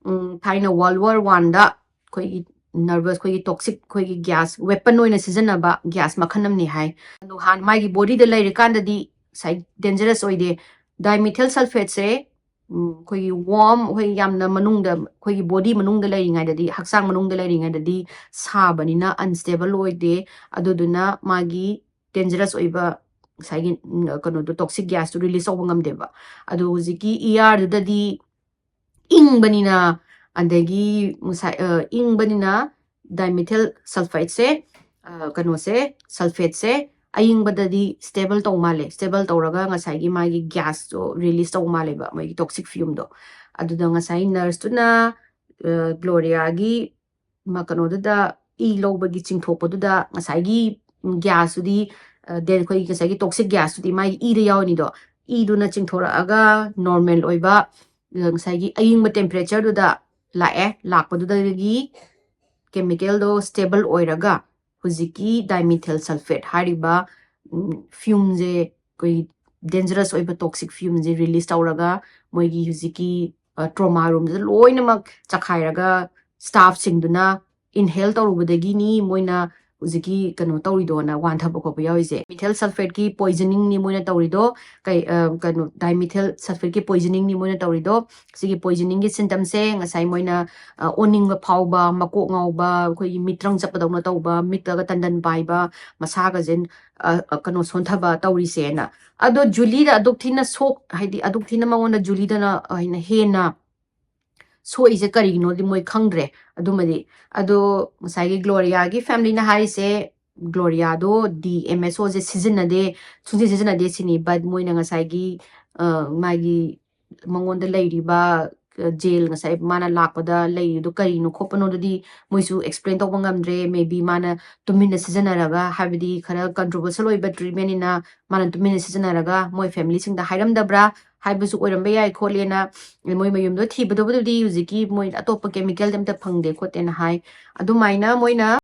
ꯎꯝ, ꯊꯥꯏꯅ World War One ꯗ ꯑꯩꯈꯣꯏꯒꯤ nervous, ꯑꯩꯈꯣꯏꯒꯤ toxic, ꯑꯩꯈꯣꯏꯒꯤ gas weapon ꯑꯣꯏꯅ ꯁꯤꯖꯤꯟꯅꯕ gas ꯃꯈꯜ ꯑꯃꯅꯤ ꯍꯥꯏ꯫ ꯑꯗꯣ ꯍꯥꯟꯅ ꯃꯥꯒꯤ body ꯗ ꯂꯩꯔꯤꯀꯥꯟꯗꯗꯤ ꯉꯁꯥꯏ dangerous ꯑꯣꯏꯗꯦ꯫ Dimethyl sulfate ꯁꯦ, ꯎꯝ, ꯑꯩꯈꯣꯏꯒꯤ warm, ꯑꯩꯈꯣꯏ ꯌꯥꯝꯅ ꯃꯅꯨꯡꯗ, ꯑꯩꯈꯣꯏꯒꯤ body ꯃꯅꯨꯡꯗ ꯂꯩꯔꯤꯉꯩꯗꯗꯤ, ꯍꯛꯆꯥꯡ ꯃꯅꯨꯡꯗ ꯂꯩꯔꯤꯉꯩꯗꯗꯤ ꯁꯥꯕꯅꯤꯅ unstable ꯑꯣꯏꯗꯦ꯫ ꯑꯗꯨꯗꯨꯅ ꯃꯥꯒꯤ dangerous ꯑꯣꯏꯕ ꯉꯁꯥꯏꯒꯤ, ꯎꯝ, ꯀꯩꯅꯣꯗꯣ, toxic gas ꯇꯣ release ꯇꯧꯕ ꯉꯝꯗꯦꯕ꯫ ꯑꯗꯣ ꯍꯧꯖꯤꯛꯀꯤ E R ꯗꯨꯗꯗꯤ ꯏꯪꯕꯅꯤꯅ, ꯑꯗꯒꯤ ꯉꯁꯥꯏ, ꯑ, ꯏꯪꯕꯅꯤꯅ dimethyl sulfate ꯁꯦ, ꯑ, ꯀꯩꯅꯣꯁꯦ, sulfate ꯁꯦ ꯑꯏꯪꯕꯗꯗꯤ stable ꯇꯧ ꯃꯥꯜꯂꯦ꯫ Stable ꯇꯧꯔꯒ ꯉꯁꯥꯏꯒꯤ ꯃꯥꯒꯤ gas ꯇꯣ release ꯇꯧ ꯃꯥꯜꯂꯦꯕ, ꯃꯣꯏꯒꯤ toxic fume ꯗꯣ꯫ ꯑꯗꯨꯗ ꯉꯁꯥꯏ nurse ꯇꯨꯅ, ꯑ, Gloria ꯒꯤ ꯃ-, ꯀꯩꯅꯣꯗꯨꯗ, ꯏ ꯂꯧꯕꯒꯤ ꯆꯤꯡꯊꯣꯛꯄꯗꯨꯗ ꯉꯁꯥꯏꯒꯤ, ꯎꯝ, gas ꯇꯨꯗꯤ, ꯑ, ꯗꯦꯟ ꯑꯩꯈꯣꯏꯒꯤ ꯉꯁꯥꯏꯒꯤ toxic gas ꯇꯨꯗꯤ ꯃꯥꯒꯤ ꯏꯗ ꯌꯥꯎꯔꯅꯤꯗꯣ꯫ ꯏꯗꯨꯅ ꯆꯤꯡꯊꯣꯔꯛꯑꯒ normal ꯑꯣꯏꯕ, ꯑ, ꯉꯁꯥꯏꯒꯤ ꯑꯏꯪꯕ temperature ꯗꯨꯗ ꯂꯥꯛꯑꯦ꯫ ꯂꯥꯛꯄꯗꯨꯗꯒꯤ chemical ꯗꯣ stable ꯑꯣꯏꯔꯒ ꯍꯧꯖꯤꯛꯀꯤ dimethyl sulfate ꯍꯥꯏꯔꯤꯕ, ꯎꯝ, fume ꯁꯦ, ꯑꯩꯈꯣꯏ dangerous ꯑꯣꯏꯕ toxic fume ꯁꯦ release ꯇꯧꯔꯒ ꯃꯣꯏꯒꯤ ꯍꯧꯖꯤꯛꯀꯤ, ꯑ, trauma room ꯗꯨꯗ ꯂꯣꯏꯅꯃꯛ ꯆꯈꯥꯏꯔꯒ staff ꯁꯤꯡꯗꯨꯅ inhale ꯇꯧꯔꯨꯕꯗꯒꯤꯅꯤ ꯃꯣꯏꯅ ꯍꯧꯖꯤꯛꯀꯤ ꯀꯩꯅꯣ ꯇꯧꯔꯤꯗꯣꯅ ꯋꯥꯟꯊꯕ ꯈꯣꯠꯄ ꯌꯥꯎꯔꯤꯁꯦ꯫ Methyl sulfate ꯀꯤ poisoning ꯅꯤ ꯃꯣꯏꯅꯂ ꯇꯧꯔꯤꯗꯣ꯫ ꯀꯩ, ꯑ, ꯀꯩꯅꯣ, dimethyl sulfate ꯀꯤ poisoning ꯅꯤ ꯃꯣꯏꯅ ꯇꯧꯔꯤꯗꯣ꯫ ꯁꯤꯒꯤ poisoning ꯒꯤ symptom ꯁꯦ ꯉꯁꯥꯏ ꯃꯣꯏꯅ, ꯑ, ꯑꯣꯅꯤꯡꯕ ꯐꯥꯎꯕ, ꯃꯀꯣꯛ ꯉꯥꯎꯕ, ꯑꯩꯈꯣꯏꯒꯤ ꯃꯤꯠ ꯇ꯭ꯔꯪ ꯆꯠꯄꯗꯧꯅ ꯇꯧꯕ, ꯃꯤꯠꯇꯒ ꯇꯟꯗꯟ ꯄꯥꯏꯕ, ꯃꯁꯥꯒꯁꯦ, ꯑ, ꯑ, ꯀꯩꯅꯣ, ꯁꯣꯟꯊꯕ ꯇꯧꯔꯤꯁꯦꯅ꯫ ꯑꯗꯣ ꯖꯨꯂꯤꯗ ꯑꯗꯨꯛ ꯊꯤꯅ ꯁꯣꯛ-, ꯍꯥꯏꯗꯤ ꯑꯗꯨꯛ ꯊꯤꯅ ꯃꯉꯣꯟꯗ ꯖꯨꯂꯤꯗꯅ, ꯑ, ꯍꯦꯟꯅ, ꯍꯦꯟꯅ ꯁꯣꯛꯏꯁꯦ ꯀꯔꯤꯒꯤꯅꯣꯗꯤ ꯃꯣꯏ ꯈꯪꯗ꯭ꯔꯦ ꯑꯗꯨꯃꯗꯤ꯫ ꯑꯗꯣ ꯉꯁꯥꯏꯒꯤ ꯒ꯭ꯂꯣꯔꯤꯌꯥꯒꯤ family ꯅ ꯍꯥꯏꯔꯤꯁꯦ, ꯒ꯭ꯂꯣꯔꯤꯌꯥꯗꯣ ꯗꯤ ꯑꯦꯝ ꯑꯦꯁ ꯑꯣ ꯁꯦ ꯁꯤꯖꯤꯟꯅꯗꯦ, ꯁꯨꯡꯁꯤ ꯁꯤꯖꯤꯟꯅꯗꯦ ꯁꯤꯅꯤ꯫ But ꯃꯣꯏꯅ ꯉꯁꯥꯏꯒꯤ, ꯑ, ꯃꯥꯒꯤ ꯃꯉꯣꯟꯗ ꯂꯩꯔꯤꯕ ꯖꯦꯜ ꯉꯁꯥꯏ ꯃꯥꯅ ꯂꯥꯛꯄꯗ ꯂꯩꯔꯤꯗꯣ ꯀꯔꯤꯅꯣ ꯈꯣꯠꯄꯅꯣꯗꯨꯗꯤ ꯃꯣꯏꯁꯨ ꯑꯦꯛꯁꯄ꯭ꯂꯦꯟ ꯇꯧꯕ ꯉꯝꯗ꯭ꯔꯦ꯫ ꯃꯦ ꯕꯤ ꯃꯥꯅ ꯇꯨꯃꯤꯟꯅ ꯁꯤꯖꯤꯟꯅꯔꯒ, ꯍꯥꯏꯕꯗꯤ ꯈꯔ ꯀꯟꯇ꯭ꯔꯣꯚꯔꯁꯤꯌꯦꯜ ꯑꯣꯏꯕ ꯇ꯭ꯔꯤꯠꯃꯦꯟꯅꯤꯅ ꯃꯥꯅ ꯇꯨꯃꯤꯟꯅ ꯁꯤꯖꯤꯟꯅꯔꯒ ꯃꯣꯏ ꯐꯦꯃꯤꯂꯤꯁꯤꯡꯗ ꯍꯥꯏꯔꯝꯗꯕ꯭ꯔꯥ ꯍꯥꯏꯕꯁꯨ ꯑꯣꯏꯔꯝꯕ ꯌꯥꯏ ꯈꯣꯠꯂꯦꯅ꯫ ꯃꯣꯏ ꯃꯌꯨꯝꯗꯣ ꯊꯤꯕꯗꯕꯨꯗꯤ ꯍꯧꯖꯤꯛꯀꯤ ꯃꯣꯏ ꯑꯇꯣꯞꯄ ꯀꯦꯃꯤꯀꯦꯜꯗꯤ ꯑꯝꯇ ꯐꯪꯗꯦ ꯈꯣꯠꯇꯦꯅ ꯍꯥꯏ꯫ ꯑꯗꯨꯃꯥꯏꯅ ꯃꯣꯏꯅ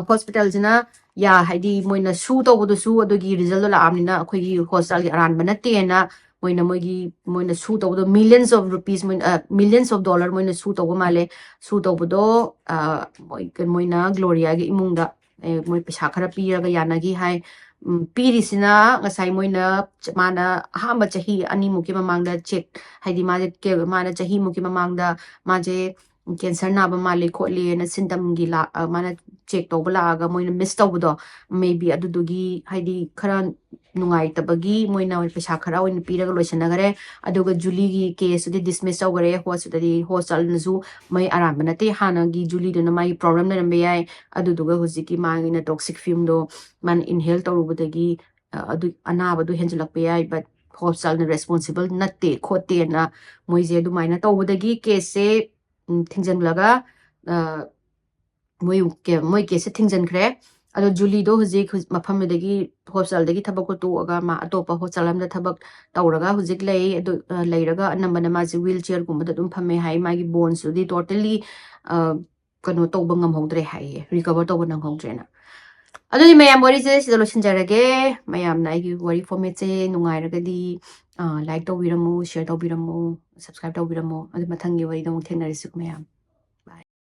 ꯍꯣꯁꯄꯤꯇꯥꯜꯁꯤꯅ ꯌꯥ ꯍꯥꯏꯗꯤ ꯃꯣꯏꯅ ꯁꯨ ꯇꯧꯕꯗꯨꯁꯨ ꯑꯗꯨꯒꯤ ꯔꯤꯖꯜꯗꯣ ꯂꯥꯛꯑꯕꯅꯤꯅ ꯑꯩꯈꯣꯏꯒꯤ ꯍꯣꯁꯄꯤꯇꯥꯜꯒꯤ ꯑꯔꯥꯟꯕ ꯅꯠꯇꯦꯅ ꯃꯣꯏꯅ ꯃꯣꯏꯒꯤ ꯃꯣꯏꯅ ꯁꯨ ꯇꯧꯕꯗꯣ millions of rupees, ꯃꯣꯏꯅ millions of dollar ꯃꯣꯏꯅ ꯁꯨ ꯇꯧꯕ ꯃꯥꯜꯂꯦ꯫ ꯁꯨ ꯇꯧꯕꯗꯣ ꯃꯣꯏ ꯃꯣꯏꯅ ꯒ꯭ꯂꯣꯔꯤꯌꯥꯒꯤ ꯏꯃꯨꯡꯗ ꯃꯣꯏ ꯄꯩꯁꯥ ꯈꯔ ꯄꯤꯔꯒ ꯌꯥꯅꯈꯤ ꯍꯥꯏ꯫ ꯄꯤꯔꯤꯁꯤꯅ ꯉꯁꯥꯏ ꯃꯣꯏꯅ ꯃꯥꯅ ꯑꯍꯥꯟꯕ ꯆꯍꯤ ꯑꯅꯤꯃꯨꯛꯀꯤ ꯃꯃꯥꯡꯗ ꯆꯦꯛ, ꯍꯥꯏꯗꯤ ꯃꯥꯁꯦ ꯃꯥꯅ ꯆꯍꯤꯃꯨꯛꯀꯤ ꯃꯃꯥꯡꯗ ꯃꯥꯁꯦ ꯀꯦꯟꯁꯔ ꯅꯥꯕ ꯃꯥꯜꯂꯤ ꯈꯣꯠꯂꯤꯅ ꯁꯤꯟꯇꯝꯒꯤ ꯃꯥꯅ ꯆꯦꯛ ꯇꯧꯕ ꯂꯥꯛꯑꯒ ꯃꯣꯏꯅ ꯃꯤꯁ ꯇꯧꯕꯗꯣ, ꯃꯦ ꯕꯤ ꯑꯗꯨꯗꯨꯒꯤ ꯍꯥꯏꯗꯤ ꯈꯔ ꯅꯨꯡꯉꯥꯏꯇꯕꯒꯤ ꯃꯣꯏꯅ ꯄꯩꯁꯥ ꯈꯔ ꯑꯣꯏꯅ ꯄꯤꯔꯒ ꯂꯣꯏꯁꯤꯟꯅꯈꯔꯦ꯫ ꯑꯗꯨꯒ ꯖꯨꯂꯤꯒꯤ ꯀꯦꯁꯇꯨꯗꯤ ꯗꯤꯁꯃꯤꯁ ꯇꯧꯈꯔꯦ꯫ ꯍꯣꯁꯄꯤꯇꯥꯜꯗꯤ ꯍꯣꯁꯄꯤꯇꯥꯜꯅꯁꯨ ꯃꯣꯏ ꯑꯔꯥꯟꯕ ꯅꯠꯇꯦ, ꯍꯥꯟꯅꯒꯤ ꯖꯨꯂꯤꯗꯨꯅ ꯃꯥꯒꯤ ꯄ꯭ꯔꯣꯕ꯭ꯂꯦꯝ ꯂꯩꯔꯝꯕ ꯌꯥꯏ꯫ ꯑꯗꯨꯗꯨꯒ ꯍꯧꯖꯤꯛꯀꯤ ꯃꯥꯒꯤꯅ ꯇꯣꯛꯁꯤꯛ ꯐ꯭ꯌꯨꯝꯗꯣ ꯃꯥꯅ ꯏꯟꯍꯦꯜ ꯇꯧꯔꯨꯕꯗꯒꯤ ꯑꯗꯨ ꯑꯅꯥꯕꯗꯣ ꯍꯦꯟꯖꯜꯂꯛꯄ ꯌꯥꯏ꯫ ꯕꯠ ꯍꯣꯁꯄꯤꯇꯥꯜꯅ ꯔꯦꯁꯄꯣꯟꯁꯤꯕꯜ ꯅꯠꯇꯦ ꯈꯣꯠꯇꯦꯅ ꯃꯣꯏꯁꯦ ꯑꯗꯨꯃꯥꯏꯅ ꯇꯧꯕꯗꯒꯤ ꯀꯦꯁꯁꯦ ꯊꯤꯡꯖꯤꯜꯂꯒ ꯃꯣꯏ ꯃꯣꯏ ꯀꯦꯁꯁꯦ ꯊꯤꯡꯖꯤꯟꯈ꯭ꯔꯦ꯫ ꯑꯗꯣ ꯖꯨꯂꯤꯗꯣ ꯍꯧꯖꯤꯛ ꯃꯐꯝꯗꯨꯗꯒꯤ ꯍꯣꯁꯄꯤꯇꯥꯜꯗꯒꯤ ꯊꯕꯛ ꯇꯣꯛꯑꯒ ꯃꯥ ꯑꯇꯣꯞꯄ ꯍꯣꯁꯄꯤꯇꯥꯜ ꯑꯃꯗ ꯊꯕꯛ ꯇꯧꯔꯒ ꯍꯧꯖꯤꯛ ꯂꯩ꯫ ꯑꯗꯨ ꯂꯩꯔꯒ ꯑꯅꯝꯕꯅ ꯃꯥꯁꯦ ꯋꯤꯜ ꯆꯤꯌꯔꯒꯨꯝꯕꯗ ꯑꯗꯨꯝ ꯐꯝꯃꯦ ꯍꯥꯏ꯫ ꯃꯥꯒꯤ ꯕꯣꯟꯁꯇꯨꯗꯤ ꯇꯣꯇꯦꯜꯂꯤ ꯀꯩꯅꯣ ꯇꯧꯕ ꯉꯝꯍꯧꯗ꯭ꯔꯦ ꯍꯥꯏꯌꯦ, ꯔꯤꯀꯚꯔ ꯇꯧꯕ ꯅꯪꯍꯧꯗ꯭ꯔꯦꯅ꯫ ꯑꯗꯨꯗꯤ ꯃꯌꯥꯝ, ꯋꯥꯔꯤꯁꯦ ꯁꯤꯗ ꯂꯣꯏꯁꯤꯟꯖꯔꯒꯦ꯫ ꯃꯌꯥꯝꯅ ꯑꯩꯒꯤ ꯋꯥꯔꯤ ꯐꯣꯔꯃꯦꯠꯁꯦ ꯅꯨꯡꯉꯥꯏꯔꯒꯗꯤ ꯂꯥꯏꯛ ꯇꯧꯕꯤꯔꯝꯃꯨ, ꯁꯤꯌꯔ ꯇꯧꯕꯤꯔꯝꯃꯨ, ꯁꯕꯁꯀ꯭ꯔꯥꯏꯕ ꯇꯧꯕꯤꯔꯝꯃꯨ꯫ ꯑꯗꯨ ꯃꯊꯪꯒꯤ ꯋꯥꯔꯤꯗ ꯑꯃꯨꯛ ꯊꯦꯡꯅꯔꯁꯤꯀꯣ ꯃꯌꯥꯝ꯫